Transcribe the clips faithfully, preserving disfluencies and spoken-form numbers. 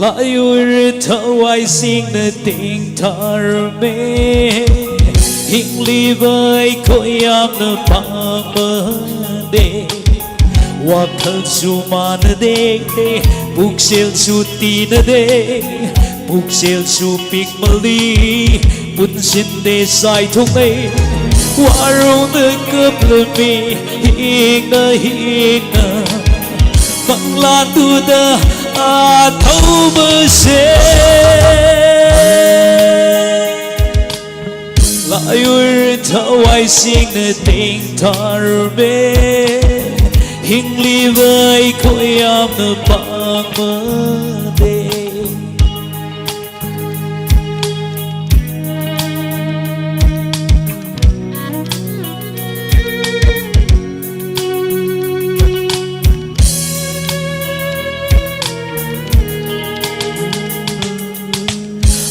ꯂꯥꯏꯑꯣꯏꯔ ꯊꯋꯥꯏꯁꯤꯡꯅ ꯇꯦꯡꯊꯥꯔꯝꯃꯦ꯫ ꯍꯤꯡꯂꯤꯕ ꯑꯩꯈꯣꯏ ꯌꯥꯝꯅ ꯄꯥꯡꯕꯅꯦ꯫ ꯋꯥꯈꯜꯁꯨ ꯃꯥꯟꯅꯗꯦ, ꯄꯨꯛꯆꯦꯜꯁꯨ ꯇꯤꯟꯅꯗꯦ, ꯄꯨꯛꯆꯦꯜꯁꯨ ꯄꯤꯛꯃꯜꯂꯤ, ꯄꯨꯟꯁꯤꯟꯗꯦ ꯆꯥꯏꯊꯣꯛꯅꯩ꯫ ꯋꯥꯔꯧꯅ ꯀꯞꯂꯝꯃꯤ ꯍꯤꯡꯅ ꯍꯤꯡꯅ꯫ ꯃꯪꯂꯥꯟꯗꯨꯗ ꯑꯊꯧꯕꯁꯦ꯫ ꯂꯥꯏꯑꯣꯏꯔ ꯊꯋꯥꯏꯁꯤꯡꯅ ꯇꯦꯡꯊꯥꯔꯝꯃꯦ꯫ ꯍꯤꯡꯂꯤꯕ ꯑꯩꯈꯣꯏ ꯌꯥꯝꯅ ꯄꯥꯡꯕꯅꯦ꯫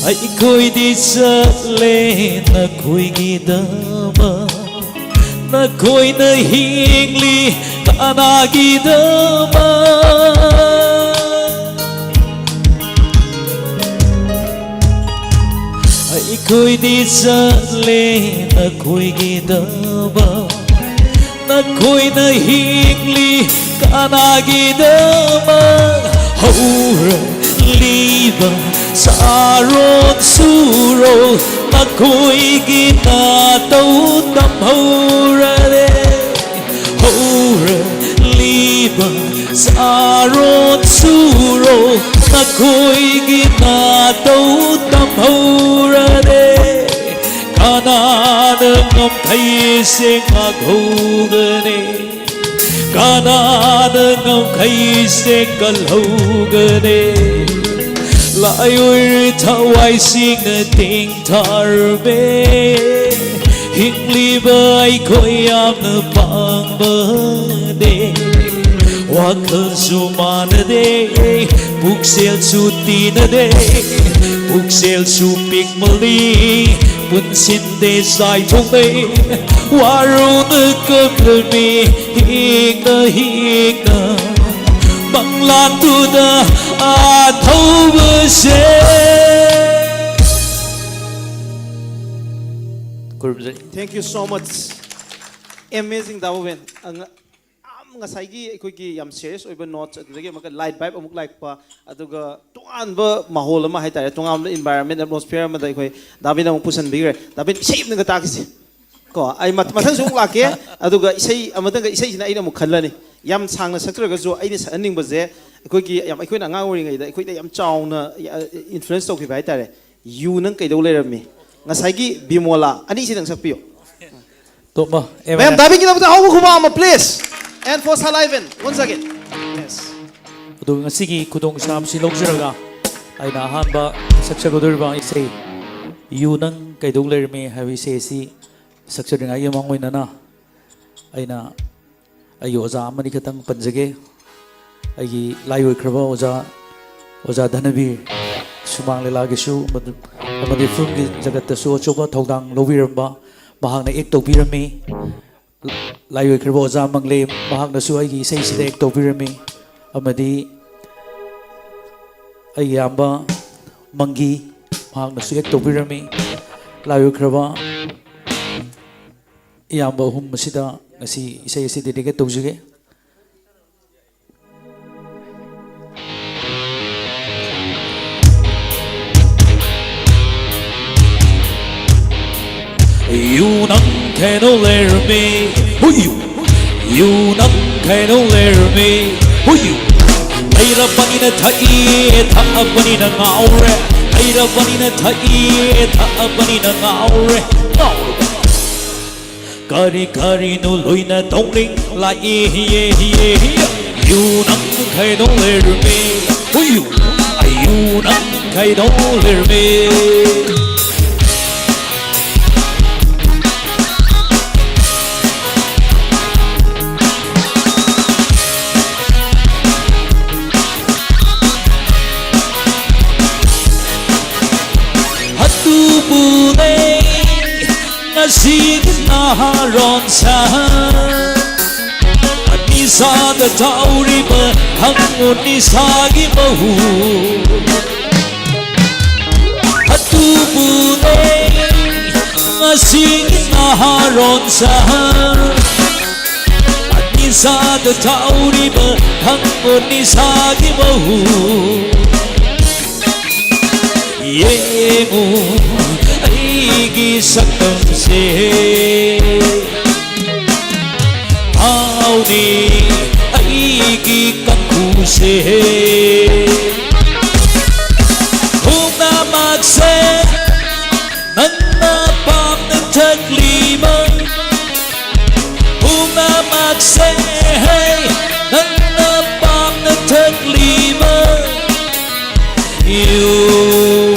ꯑꯩꯈꯣꯏꯗꯤ ꯆꯠꯂꯦ ꯅꯈꯣꯏꯒꯤꯗꯃꯛ꯫ ꯅꯈꯣꯏꯅ ꯍꯤꯡꯂꯤ ꯀꯅꯥꯒꯤꯗꯃꯛ? ꯑꯩꯈꯣꯏꯗꯤ ꯆꯠꯂꯦ ꯅꯈꯣꯏꯒꯤꯗꯃꯛ꯫ ꯅꯈꯣꯏꯅ ꯍꯤꯡꯂꯤ ꯀꯅꯥꯒꯤꯗꯃꯛ? ꯍꯧꯔꯛꯂꯤꯕ ꯆꯥꯔꯣꯟ ꯁꯨꯔꯣ, ꯅꯈꯣꯏꯒꯤ ꯅꯇꯧ ꯇꯝꯍꯧꯔꯔꯦ꯫ ꯍꯧꯔꯛꯂꯤꯕ ꯆꯥꯔꯣꯟ ꯁꯨꯔꯣ, ꯅꯈꯣꯏꯒꯤ ꯅꯇꯧ ꯇꯝꯍꯧꯔꯔꯦ꯫ ꯀꯅꯥꯅ ꯉꯝꯈꯩꯁꯦ ꯉꯥꯛꯍꯧꯒꯅꯤ? ꯀꯅꯥꯅ ꯉꯝꯈꯩꯁꯦ ꯀꯜꯍꯧꯒꯅꯤ? ꯂꯥꯏꯑꯣꯏꯔ ꯊꯋꯥꯏꯁꯤꯡꯅ ꯇꯦꯡꯊꯥꯔꯝꯃꯦ꯫ ꯍꯤꯡꯂꯤꯕ ꯑꯩꯈꯣꯏ ꯌꯥꯝꯅ ꯄꯥꯡꯕꯅꯦ꯫ ꯋꯥꯈꯜꯁꯨ ꯃꯥꯟꯅꯗꯦ, ꯄꯨꯛꯆꯦꯜꯁꯨ ꯇꯤꯟꯅꯗꯦ, ꯄꯨꯛꯆꯦꯜꯁꯨ ꯄꯤꯛꯃꯜꯂꯤ, ꯄꯨꯟꯁꯤꯟꯗꯦ ꯆꯥꯏꯊꯣꯛꯅꯩ꯫ ꯋꯥꯔꯧꯅ ꯀꯞꯂꯝꯃꯤ ꯍꯤꯡꯅ ꯍꯤꯡꯅ꯫ ꯃꯪꯂꯥꯟꯗꯨꯗ ꯑꯊꯧ ꯈꯨꯔꯨꯝꯖꯔꯤ꯫ Thank you so much. Amazing, ꯗꯥ ꯚꯨꯕꯦꯟ꯫ ꯑ, ꯉ-, ꯌꯥꯝ ꯉꯁꯥꯏꯒꯤ ꯑꯩꯈꯣꯏꯒꯤ ꯌꯥꯝ serious ꯑꯣꯏꯕ notes, ꯑꯗꯨꯗꯒꯤ ꯑꯃꯨꯛꯀ light vibe ꯑꯃꯨꯛ ꯂꯥꯛꯄ, ꯑꯗꯨꯒ ꯇꯣꯉꯥꯟꯕ ꯃꯥꯍꯣꯜ ꯑꯃ ꯍꯥꯏꯇꯥꯔꯦ, ꯇꯣꯉꯥꯟꯕ environment, atmosphere ꯑꯃꯗ ꯑꯩꯈꯣꯏ ꯗꯥ ꯚꯨꯕꯦꯟꯅ ꯑꯃꯨꯛ ꯄꯨꯁꯟꯕꯤꯈ꯭ꯔꯦ꯫ ꯗꯥ ꯚꯨꯕꯦꯟ, ꯏꯁꯩ ꯑꯃꯇꯪꯒ ꯇꯥꯈꯤꯁꯦ꯫ ꯀꯣ, ꯑꯩ ꯃꯊꯪꯁꯨ ꯑꯃꯨꯛ ꯂꯥꯛꯀꯦ꯫ ꯑꯗꯨꯒ ꯏꯁꯩ ꯑꯃꯇꯪꯒ, ꯏꯁꯩꯁꯤꯅ ꯑꯩꯅ ꯑꯃꯨꯛ ꯈꯜꯂꯅꯤ꯫ ꯌꯥꯝ ꯁꯥꯡꯅ ꯁꯛꯇ꯭ꯔꯒꯁꯨ ꯑꯩꯅ ꯁꯛꯍꯟꯅꯤꯡꯕꯁꯦ, ꯑꯩꯈꯣꯏꯒꯤ ꯌꯥꯝ, ꯑꯩꯈꯣꯏꯅ ꯑꯉꯥꯡ ꯑꯣꯏꯔꯤꯉꯩꯗ ꯑꯩꯈꯣꯏꯗ ꯌꯥꯝ ꯆꯥꯎꯅ, ꯑ, influence ꯇꯧꯈꯤꯕ ꯍꯥꯏꯇꯥꯔꯦ꯫ "ꯌꯨ ꯅꯪ ꯀꯩꯗꯧ ꯂꯩꯔꯝꯃꯤ"꯫ ꯉꯁꯥꯏꯒꯤ ꯕꯤꯃꯣꯂꯥ ꯑꯅꯤꯁꯤꯗꯪ ꯁꯛꯄꯤꯌꯨ꯫ ꯇꯣꯝꯕ, ꯑꯦ, ꯃꯌꯥꯝ ꯃꯌꯥꯝ꯫ ꯗꯥ ꯚꯨꯕꯦꯟꯒꯤꯗꯃꯛꯇ ꯑꯍꯧꯕ ꯈꯨꯕꯥꯛ ꯑꯃ, please, and for Sir Ivan once again. Yes. ꯑꯗꯨꯒ ꯉꯁꯤꯒꯤ ꯈꯨꯗꯣꯡꯆꯥꯕꯁꯤ ꯂꯧꯖꯔꯒ ꯑꯩꯅ ꯑꯍꯥꯟꯕ ꯁꯛꯆꯒꯗꯧꯔꯤꯕ ꯏꯁꯩ "ꯌꯨ ꯅꯪ ꯀꯩꯗꯧ ꯂꯩꯔꯝꯃꯤ" ꯍꯥꯏꯕ ꯏꯁꯩ ꯑꯁꯤ ꯁꯛꯆꯗ꯭ꯔꯤꯉꯩꯒꯤ ꯃꯃꯥꯡ ꯑꯣꯏꯅꯅ ꯑꯩꯅ ꯑꯩꯒꯤ ꯑꯣꯖꯥ ꯑꯃꯅꯤ ꯈꯛꯇꯪ ꯄꯟꯖꯒꯦ꯫ ꯑꯩꯒꯤ ꯂꯥꯏ ꯑꯣꯏꯈ꯭ꯔꯕ ꯑꯣꯖꯥ, ꯑꯣꯖꯥ ꯙꯅꯕꯤꯔ, ꯁꯨꯃꯥꯡ ꯂꯤꯂꯥꯒꯤꯁꯨ ꯃꯗꯨ-, ꯑꯃꯗꯤ ꯐꯤꯂꯝꯒꯤ ꯖꯒꯠꯇꯁꯨ ꯑꯆꯧꯕ ꯊꯧꯗꯥꯡ ꯂꯧꯕꯤꯔꯝꯕ, ꯃꯍꯥꯛꯅ act ꯇꯧꯕꯤꯔꯝꯃꯤ꯫ ꯂꯥꯏ ꯑꯣꯏꯈ꯭ꯔꯕ ꯑꯣꯖꯥ ꯃꯪꯂꯦꯝ, ꯃꯍꯥꯛꯅꯁꯨ ꯑꯩꯒꯤ ꯏꯁꯩꯁꯤꯗ act ꯇꯧꯕꯤꯔꯝꯃꯤ꯫ ꯑꯃꯗꯤ ꯑꯩꯒꯤ ꯏꯌꯥꯝꯕ ꯃꯪꯒꯤ, ꯃꯍꯥꯛꯅꯁꯨ act ꯇꯧꯕꯤꯔꯝꯃꯤ꯫ ꯂꯥꯏ ꯑꯣꯏꯈ꯭ꯔꯕ ꯏꯌꯥꯝꯕ ꯑꯍꯨꯝ ꯑꯁꯤꯗ ꯉꯁꯤ ꯏꯁꯩ ꯑꯁꯤ dedicate ꯇꯧꯖꯒꯦ꯫ ꯌꯨ ꯅꯪ ꯀꯩꯗꯧ ꯂꯩꯔꯝꯃꯤ? ꯍꯨꯏꯌꯨ! ꯌꯨ ꯅꯪ ꯀꯩꯗꯧ ꯂꯩꯔꯝꯃꯤ? ꯍꯨꯏꯌꯨ! ꯂꯩꯔꯕꯅꯤꯅ ꯊꯛꯏ, ꯊꯛꯑꯕꯅꯤꯅ ꯉꯥꯎꯔꯦ꯫ ꯂꯩꯔꯕꯅꯤꯅ ꯊꯛꯏ, ꯊꯛꯑꯕꯅꯤꯅ ꯉꯥꯎꯔꯦ꯫ ꯉꯥꯎꯔꯕ? ꯀꯔꯤ ꯀꯔꯤꯅꯣ ꯂꯣꯏꯅ ꯇꯧꯅꯤꯡ ꯂꯥꯛꯏ, ꯍꯤꯌꯦ, ꯍꯤꯌꯦ, ꯍꯤꯌꯦ꯫ ꯌꯨ ꯅꯪ ꯀꯩꯗꯧ ꯂꯩꯔꯝꯃꯤ? ꯍꯨꯏꯌꯨ! ꯌꯨ ꯅꯪ ꯀꯩꯗꯧ ꯂꯩꯔꯝꯃꯤ? ꯑꯗꯨꯕꯨꯅꯦ ꯉꯁꯤꯒꯤ ꯅꯍꯥꯔꯣꯟꯁꯥ, ꯅꯤꯁꯥꯗ ꯇꯧꯔꯤꯕ ꯍꯪꯉꯨ ꯅꯤꯁꯥꯒꯤ ꯃꯍꯨ꯫ ꯔꯣꯟꯁꯥ, ꯅꯤꯁꯥꯗ ꯊꯥꯎꯔꯤꯕ ꯊꯛꯄ ꯅꯤꯁꯥꯒꯤ ꯃꯍꯨ꯫ ꯌꯦꯡꯉꯨ ꯑꯩꯒꯤ ꯁꯛꯇꯝꯁꯦ, ꯊꯥꯎꯅꯤ ꯑꯩꯒꯤ ꯀꯥꯡꯈꯨꯁꯦ꯫ ꯄꯨꯝꯅꯃꯛꯁꯦ ꯅꯪꯅ ꯄꯥꯝꯅ ꯊꯛꯂꯤꯕ, ꯄꯨꯝꯅꯃꯛꯁꯦ ꯅꯪꯅ ꯄꯥꯝꯅ ꯊꯛꯂꯤꯕ ꯌꯨ,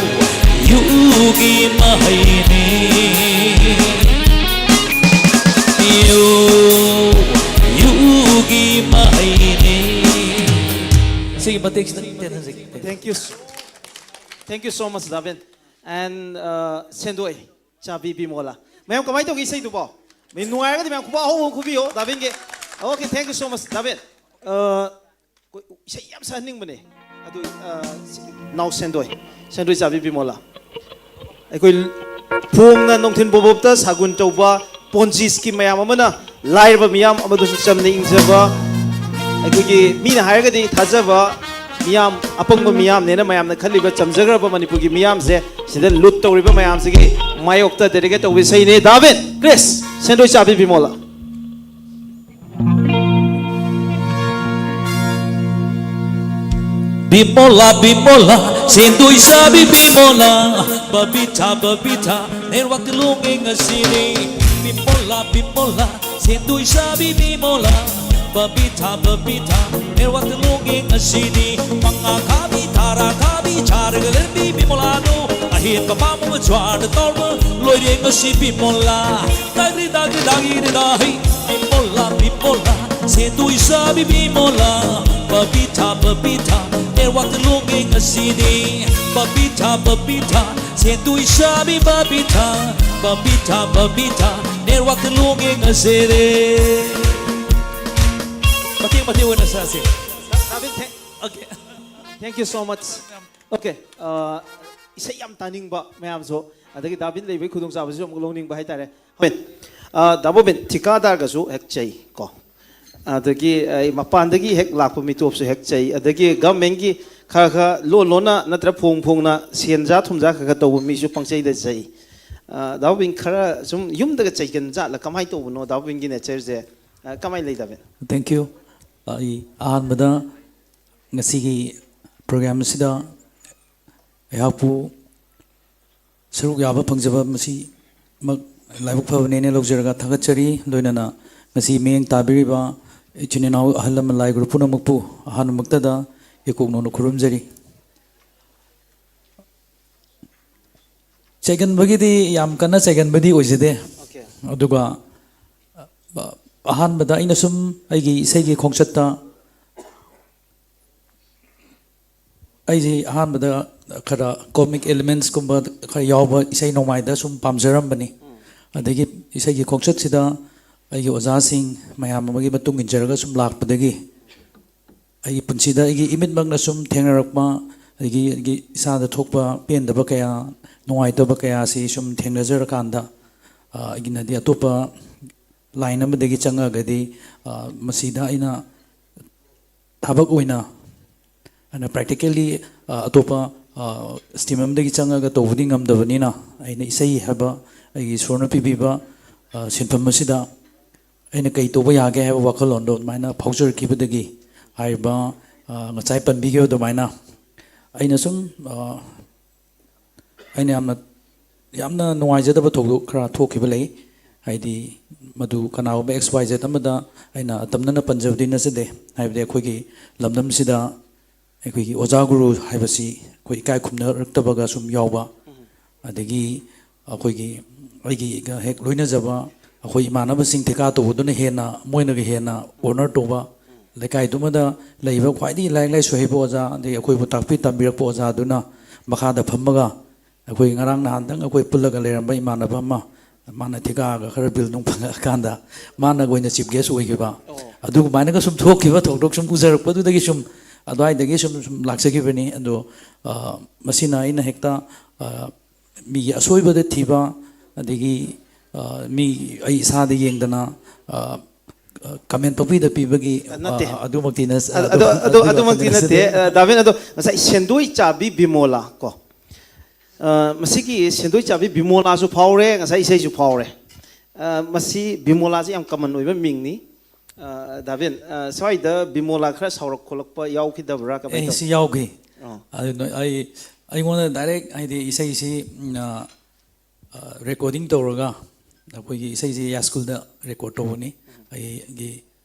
ꯌꯨꯒꯤ ꯃꯍꯩꯅꯤ꯫ ꯌꯨ, ꯌꯨꯒꯤ ꯃꯍꯩꯅꯤ꯫ ꯁꯤꯒꯤ ꯃꯇꯦꯛꯁꯤꯗ ꯇꯦꯟꯍꯟꯖꯒꯦ꯫ Thank you. Thank you so much, Davin. And, uh, ꯁꯦꯟꯗꯣꯏ ꯆꯥꯕꯤ ꯕꯤꯃꯣꯂꯥ꯫ ꯃꯌꯥꯝ ꯀꯃꯥꯏꯅ ꯇꯧꯒꯦ ꯏꯁꯩꯗꯨꯕꯣ? ꯃꯤ ꯅꯨꯡꯉꯥꯏꯔꯒꯗꯤ ꯃꯌꯥꯝ ꯈꯨꯕꯥꯛ ꯑꯍꯧꯕ ꯑꯃ ꯈꯨꯕꯤꯌꯣ ꯗꯥꯕꯤꯟꯒꯤ꯫ Okay, thank you so much, ꯗꯥꯕꯤꯟ꯫ ꯑ, ꯀꯣ-, ꯏꯁꯩ ꯌꯥꯝ ꯁꯛꯍꯟꯅꯤꯡꯕꯅꯦ꯫ ꯑꯗꯨ, ꯑ, ꯁꯤ, ꯅꯥꯎ ꯁꯦꯟꯗꯣꯏ, ꯁꯦꯟꯗꯣꯏ ꯆꯥꯕꯤ ꯕꯤꯃꯣꯂꯥ꯫ ꯑꯩꯈꯣꯏ ꯐꯣꯡꯅ ꯅꯨꯡꯊꯤꯟ ꯄꯣꯕꯣꯞꯇ ꯁꯥꯒꯨꯟ ꯇꯧꯕ ꯄꯣꯟꯖꯤ ꯁ꯭ꯀꯤꯝ ꯃꯌꯥꯝ ꯑꯃꯅ ꯂꯥꯏꯔꯕ ꯃꯤꯌꯥꯝ ꯑꯃꯗꯁꯨ ꯆꯝꯅ ꯏꯪꯖꯕ ꯑꯩꯈꯣꯏꯒꯤ ꯃꯤꯅ ꯍꯥꯏꯔꯒꯗꯤ ꯊꯥꯖꯕ ꯃꯤꯌꯥꯝ, ꯑꯄꯪꯕ ꯃꯤꯌꯥꯝꯅꯦꯅ ꯃꯌꯥꯝꯅ ꯈꯜꯂꯤꯕ ꯆꯝꯖꯈ꯭ꯔꯕ ꯃꯅꯤꯄꯨꯔꯒꯤ ꯃꯤꯌꯥꯝꯁꯦ ꯁꯤꯗ ꯂꯨꯠ ꯇꯧꯔꯤꯕ ꯃꯌꯥꯝꯁꯤꯒꯤ ꯃꯥꯌꯣꯛꯇ ꯗꯦꯗꯤꯀꯦꯠ ꯇꯧꯕ ꯏꯁꯩꯅꯤ꯫ ꯗꯥꯕꯤꯟ, ꯀ꯭ꯔꯤꯁ, ꯁꯦꯟꯗꯣꯏ ꯆꯥꯕꯤ ꯕꯤꯃꯣꯂꯥ꯫ ꯕꯤꯃꯣꯂꯥ, ꯕꯤꯃꯣꯂꯥ, ꯁꯦꯟꯗꯣꯏ ꯆꯥꯕꯤ ꯕꯤꯃꯣꯂꯥ, ꯕꯕꯤꯊꯥ, ꯕꯕꯤꯊꯥ, ꯅꯦꯠꯋꯥꯛꯇ ꯂꯣꯡꯉꯦ ꯉꯁꯤꯗꯤ꯫ ꯕꯤꯃꯣꯂꯥ, ꯕꯤꯃꯣꯂꯥ, ꯁꯦꯟꯗꯣꯏ ꯆꯥꯕꯤ ꯕꯤꯃꯣꯂꯥ, ꯕꯕꯤꯊꯥ, ꯕꯕꯤꯊꯥ, ꯅꯦꯠꯋꯥꯛꯇ ꯂꯣꯡꯉꯦ ꯉꯁꯤꯗꯤ꯫ ꯃꯉꯥ ꯈꯥꯕꯤ, ꯇꯔꯥ ꯈꯥꯕꯤ, ꯆꯥꯔꯒ ꯂꯩꯔꯝꯕꯤ ꯕꯤꯃꯣꯂꯥꯗꯣ, ꯑꯍꯦꯟꯕ ꯄꯥꯝꯕ ꯖ꯭ꯋꯥꯔꯗ ꯇꯧꯔꯕ ꯂꯣꯏꯔꯦ ꯉꯁꯤ ꯕꯤꯃꯣꯂꯥ꯫ ꯗꯥꯒꯤ ꯗꯥꯒꯤ ꯗꯥꯒꯤ ꯗꯥ ꯍꯩ꯫ ꯕꯤꯃꯣꯂꯥ, ꯕꯤꯃꯣꯂꯥ, ꯁꯦꯟꯗꯣꯏ ꯆꯥꯕꯤ ꯕꯤꯃꯣꯂꯥ꯫ ꯕꯕꯤꯊꯥ, ꯕꯕꯤꯊꯥ, ꯅꯦꯠꯋꯥꯛꯇ ꯂꯣꯡꯉꯦ ꯉꯁꯤꯗꯤ꯫ ꯕꯕꯤꯊꯥ, ꯕꯕꯤꯊꯥ, ꯁꯦꯟꯗꯣꯏ ꯆꯥꯕꯤ ꯕꯕꯤꯊꯥ꯫ ꯕꯕꯤꯊꯥ, ꯕꯕꯤꯊꯥ, ꯅꯦꯠꯋꯥꯛꯇ ꯂꯣꯡꯉꯦ ꯉꯁꯤꯗꯤ꯫ ꯃꯇꯦꯛ ꯃꯇꯦꯛ ꯑꯣꯏꯅ ꯁꯥꯁꯦ꯫ ꯗꯥꯕꯤꯟ, thank, okay, thank you so much. Okay, ꯑ, ꯏꯁꯩ ꯌꯥꯝ ꯇꯥꯅꯤꯡꯕ ꯃꯌꯥꯝꯁꯨ, ꯑꯗꯒꯤ ꯗꯥꯕꯤꯟ ꯂꯩꯕꯒꯤ ꯈꯨꯗꯣꯡꯆꯥꯕꯁꯤꯁꯨ ꯑꯃꯨꯛ ꯂꯧꯅꯤꯡꯕ ꯍꯥꯏꯇꯥꯔꯦ꯫ ꯍꯣꯏ꯫ ꯑ, ꯗꯥ ꯕꯣꯕꯤꯟ, ꯊꯤꯀꯥꯗꯥꯔꯒꯁꯨ ꯍꯦꯛ ꯆꯩ ꯀꯣ꯫ ꯑꯗꯒꯤ ꯑꯩ ꯃꯄꯥꯟꯗꯒꯤ ꯍꯦꯛ ꯂꯥꯛꯄ ꯃꯤꯇꯣꯞꯁꯨ ꯍꯦꯛ ꯆꯩ꯫ ꯑꯗꯒꯤ ꯒꯚꯔꯟꯃꯦꯟꯒꯤ ꯈꯔ ꯈꯔ ꯂꯣꯟ ꯂꯣꯟꯅ ꯅꯠꯇ꯭ꯔ ꯐꯣꯡ ꯐꯣꯡꯅ ꯁꯦꯟꯖꯥ ꯊꯨꯝꯖꯥ ꯈꯔ ꯈꯔ ꯇꯧꯕ ꯃꯤꯁꯨ ꯄꯪꯆꯩꯗ ꯆꯩ꯫ ꯑ, ꯗꯥ ꯕꯣꯕꯤꯟ, ꯈꯔ ꯁꯨꯝ ꯌꯨꯝꯗꯒ ꯆꯩꯒꯟ ꯖꯥꯠꯂ? ꯀꯃꯥꯏꯅ ꯇꯧꯕꯅꯣ ꯗꯥ ꯕꯣꯕꯤꯟꯒꯤ ꯅꯦꯆꯔꯁꯦ? ꯑ, ꯀꯃꯥꯏꯅ ꯂꯩ, ꯗꯥ ꯕꯣꯕꯤꯟ? Thank you. ꯑꯩ ꯑꯍꯥꯟꯕꯗ ꯉꯁꯤꯒꯤ ꯄ꯭ꯔꯣꯒ꯭ꯔꯥꯝ ꯑꯁꯤꯗ ꯑꯩꯍꯥꯛꯄꯨ ꯁꯔꯨꯛ ꯌꯥꯕ ꯐꯪꯖꯕ ꯃꯁꯤꯃꯛ ꯂꯥꯏꯕꯛ ꯐꯕꯅꯦꯅ ꯂꯧꯖꯔꯒ ꯊꯥꯒꯠꯆꯔꯤ꯫ ꯂꯣꯏꯅꯅ ꯉꯁꯤ ꯃꯤꯠꯌꯦꯡ ꯇꯥꯕꯤꯔꯤꯕ ꯏꯆꯤꯟ ꯏꯅꯥꯎ ꯑꯍꯜ ꯂꯃꯟ ꯂꯥꯏ ꯒꯨꯔꯨ ꯄꯨꯝꯅꯃꯛꯄꯨ ꯑꯍꯥꯟꯕꯃꯛꯇꯗ ꯏꯀꯣꯛ ꯅꯧꯅ ꯈꯨꯔꯨꯝꯖꯔꯤ꯫ ꯆꯩꯒꯟꯕꯒꯤꯗꯤ ꯌꯥꯝ ꯀꯟꯅ ꯆꯩꯒꯟꯕꯗꯤ ꯑꯣꯏꯖꯗꯦ꯫ ꯑꯣꯀꯦ꯫ ꯑꯗꯨꯒ ꯑ, ꯑꯍꯥꯟꯕꯗ ꯑꯩꯅ ꯁꯨꯝ ꯑꯩꯒꯤ ꯏꯁꯩꯒꯤ ꯈꯣꯡꯆꯠꯇ ꯑꯩꯁꯤ ꯑꯍꯥꯟꯕꯗ ꯈꯔ ꯀꯣꯃꯤꯛ ꯑꯦꯂꯤꯃꯦꯟꯁꯀꯨꯝꯕ ꯈꯔ ꯌꯥꯎꯕ ꯏꯁꯩ ꯅꯣꯡꯃꯥꯏꯗ ꯁꯨꯝ ꯄꯥꯝꯖꯔꯝꯕꯅꯤ꯫ ꯑꯗꯒꯤ ꯏꯁꯩꯒꯤ ꯈꯣꯡꯆꯠꯁꯤꯗ ꯑꯩꯒꯤ ꯑꯣꯖꯥꯁꯤꯡ ꯃꯌꯥꯝ ꯑꯃꯒꯤ ꯃꯇꯨꯡ ꯏꯟꯖꯔꯒ ꯁꯨꯝ ꯂꯥꯛꯄꯗꯒꯤ ꯑꯩꯒꯤ ꯄꯨꯟꯁꯤꯗ ꯑꯩꯒꯤ ꯏꯃꯤꯠꯃꯛꯅ ꯁꯨꯝ ꯊꯦꯡꯅꯔꯛꯄ, ꯑꯗꯒꯤ ꯑꯩꯒꯤ ꯏꯁꯥꯗ ꯊꯣꯛꯄ ꯄꯦꯟꯗꯕ ꯀꯌꯥ, ꯅꯨꯡꯉꯥꯏꯇꯕ ꯀꯌꯥꯁꯤ ꯁꯨꯝ ꯊꯦꯡꯅꯖꯔꯀꯥꯟꯗ, ꯑ, ꯑꯩꯒꯤꯅꯗꯤ ꯑꯇꯣꯞꯄ ꯂꯥꯏꯟ ꯑꯃꯗꯒꯤ ꯆꯪꯉꯛꯑꯒꯗꯤ, ꯑ, ꯃꯁꯤꯗ ꯑꯩꯅ ꯊꯕꯛ ꯑꯣꯏꯅ, ꯑꯩꯅ ꯄ꯭ꯔꯦꯛꯇꯤꯀꯦꯜꯂꯤ, ꯑ, ꯑꯇꯣꯞꯄ, ꯑ, ꯁ꯭ꯇ꯭ꯔꯤꯝ ꯑꯃꯗꯒꯤ ꯆꯪꯉꯒ ꯇꯧꯕꯗꯤ ꯉꯝꯗꯕꯅꯤꯅ, ꯑꯩꯅ ꯏꯁꯩ ꯍꯥꯏꯕ ꯑꯩꯒꯤ ꯏꯁꯣꯔꯅ ꯄꯤꯕꯤꯕ, ꯑ, ꯁꯤꯟꯐꯝ ꯑꯁꯤꯗ ꯑꯩꯅ ꯀꯩ ꯇꯧꯕ ꯌꯥꯒꯦ ꯍꯥꯏꯕ ꯋꯥꯈꯜꯂꯣꯟꯗꯣ ꯑꯗꯨꯃꯥꯏꯅ ꯐꯥꯎꯖꯔꯛꯈꯤꯕꯗꯒꯤ ꯍꯥꯏꯔꯤꯕ, ꯑ, ꯉꯁꯥꯏ ꯄꯟꯕꯤꯈꯤꯕ ꯑꯗꯨꯃꯥꯏꯅ ꯑꯩꯅ ꯁꯨꯝ, ꯑ, ꯑꯩꯅ ꯌꯥꯝꯅ, ꯌꯥꯝꯅ ꯅꯨꯡꯉꯥꯏꯖꯗꯕ ꯊꯧꯗꯣꯛ ꯈꯔ ꯊꯣꯛꯈꯤꯕ ꯂꯩ꯫ ꯍꯥꯏꯗꯤ ꯃꯗꯨ ꯀꯅꯥꯒꯨꯝꯕ ꯑꯦꯛꯁ ꯋꯥꯏ ꯖꯦꯠ ꯑꯃꯗ ꯑꯩꯅ ꯑꯇꯝꯅꯅ ꯄꯟꯖꯕꯗꯤ ꯅꯠꯆꯗꯦ꯫ ꯍꯥꯏꯕꯗꯤ ꯑꯩꯈꯣꯏꯒꯤ ꯂꯝꯗꯝꯁꯤꯗ ꯑꯩꯈꯣꯏꯒꯤ ꯑꯣꯖꯥ ꯒꯨꯔꯨ ꯍꯥꯏꯕꯁꯤ ꯑꯩꯈꯣꯏ ꯏꯀꯥꯏ ꯈꯨꯝꯅꯔꯛꯇꯕꯒ ꯁꯨꯝ ꯌꯥꯎꯕ, ꯑꯗꯒꯤ ꯑꯩꯈꯣꯏꯒꯤ ꯑꯩꯒꯤꯒ ꯍꯦꯛ ꯂꯣꯏꯅꯖꯕ ꯑꯩꯈꯣꯏ ꯏꯃꯥꯟꯅꯕꯁꯤꯡ ꯊꯤꯀꯥ ꯇꯧꯕꯗꯨꯅ ꯍꯦꯟꯅ, ꯃꯣꯏꯅꯒ ꯍꯦꯟꯅ ꯑꯣꯅꯔ ꯇꯧꯕ, ꯂꯩꯀꯥꯏꯗꯨꯃꯗ ꯂꯩꯔꯤꯕ ꯈ꯭ꯋꯥꯏꯗꯒꯤ ꯂꯥꯏꯔꯤꯛ ꯂꯥꯏꯁꯨ ꯍꯩꯕ ꯑꯣꯖꯥ, ꯑꯗꯒꯤ ꯑꯩꯈꯣꯏꯕꯨ ꯇꯥꯛꯄꯤ ꯇꯝꯕꯤꯔꯛꯄ ꯑꯣꯖꯥꯗꯨꯅ ꯃꯈꯥꯗ ꯐꯝꯃꯒ ꯑꯩꯈꯣꯏ ꯉꯔꯥꯡ ꯅꯍꯥꯟꯗꯪ ꯑꯩꯈꯣꯏ ꯄꯨꯜꯂꯒ ꯂꯩꯔꯝꯕ ꯏꯃꯥꯟꯅꯕ ꯑꯃ, ꯃꯥꯅ ꯊꯤꯀꯥꯒ ꯈꯔ ꯕꯤꯜ ꯅꯨꯡ ꯐꯪꯉꯛꯑꯀꯥꯟꯗ ꯃꯥꯅ ꯑꯣꯏꯅ ꯆꯤꯐ ꯒꯦꯁ ꯑꯣꯏꯈꯤꯕ, ꯑꯗꯨꯒꯨꯃꯥꯏꯅꯒ ꯁꯨꯝ ꯊꯣꯛꯈꯤꯕ ꯊꯧꯗꯣꯛ ꯁꯨꯝ ꯎꯖꯔꯛꯄꯗꯨꯗꯒꯤ ꯁꯨꯝ ꯑꯗꯨꯋꯥꯏꯗꯒꯤ ꯁꯨꯝ, ꯁꯨꯝ ꯂꯥꯛꯆꯈꯤꯕꯅꯤ꯫ ꯑꯗꯣ, ꯑ, ꯃꯁꯤꯅ ꯑꯩꯅ ꯍꯦꯛꯇ, ꯑ, ꯃꯤꯒꯤ ꯑꯁꯣꯏꯕꯗ ꯊꯤꯕ, ꯑꯗꯒꯤ, ꯑ, ꯃꯤ ꯑꯩ ꯏꯁꯥꯗ ꯌꯦꯡꯗꯅ, ꯑ, ꯑ, ꯀꯃꯦꯟ ꯄꯪꯄꯤꯗ ꯄꯤꯕꯒꯤ, ꯑ, ꯅꯠꯇꯦ꯫ ꯑ, ꯑꯗꯨꯃꯛꯇꯤ ꯅꯠ-, ꯑꯗꯨ, ꯑꯗꯨ, ꯑꯗꯨ, ꯑꯗꯨꯃꯛꯇꯤ ꯑꯗꯨꯃꯛꯇꯤ ꯅꯠꯇꯦ꯫ ꯅꯠꯆꯗꯦ꯫ ꯑ, ꯗꯥꯕꯤꯟ, ꯑꯗꯣ ꯉꯁꯥꯏ ꯁꯦꯟꯗꯣꯏ ꯆꯥꯕꯤ ꯕꯤꯃꯣꯂꯥ ꯀꯣ, ꯑ, ꯃꯁꯤꯒꯤ ꯁꯦꯟꯗꯣꯏ ꯆꯥꯕꯤ ꯕꯤꯃꯣꯂꯥꯁꯨ ꯐꯥꯎꯔꯦ, ꯉꯁꯥꯏ ꯏꯁꯩꯁꯨ ꯐꯥꯎꯔꯦ꯫ ꯑ, ꯃꯁꯤ ꯕꯤꯃꯣꯂꯥꯁꯤ ꯌꯥꯝ ꯀꯃꯟ ꯑꯣꯏꯕ ꯃꯤꯡꯅꯤ꯫ ꯑ, ꯗꯥꯕꯤꯟ, ꯑ, ꯁ꯭ꯋꯥꯏꯗ ꯕꯤꯃꯣꯂꯥ ꯈꯔ ꯁꯥꯎꯔꯛ ꯈꯣꯠꯂꯛꯄ ꯌꯥꯎꯈꯤꯗꯕ꯭ꯔꯥ? ꯀꯃꯥꯏꯅ ꯑꯦ, ꯇꯧ? ꯁꯤ ꯌꯥꯎꯈꯤ꯫ ꯑꯣ꯫ ꯑꯗꯨꯅ ꯑꯩ, ꯑꯩꯉꯣꯟꯗ ꯗꯥꯏꯔꯦꯛ, ꯍꯥꯏꯗꯤ, ꯏꯁꯩꯁꯤ, ꯎꯝ, ꯑ, ꯑ, ꯔꯦꯀꯣꯔꯗꯤꯡ ꯇꯧꯔꯒ ꯑꯩꯈꯣꯏꯒꯤ ꯏꯁꯩꯁꯤ ꯌꯥꯏ ꯁ꯭ꯀꯨꯜꯗ ꯔꯦꯀꯣꯔꯗ ꯇꯧꯕꯅꯤ꯫ ꯑꯩꯒꯤ,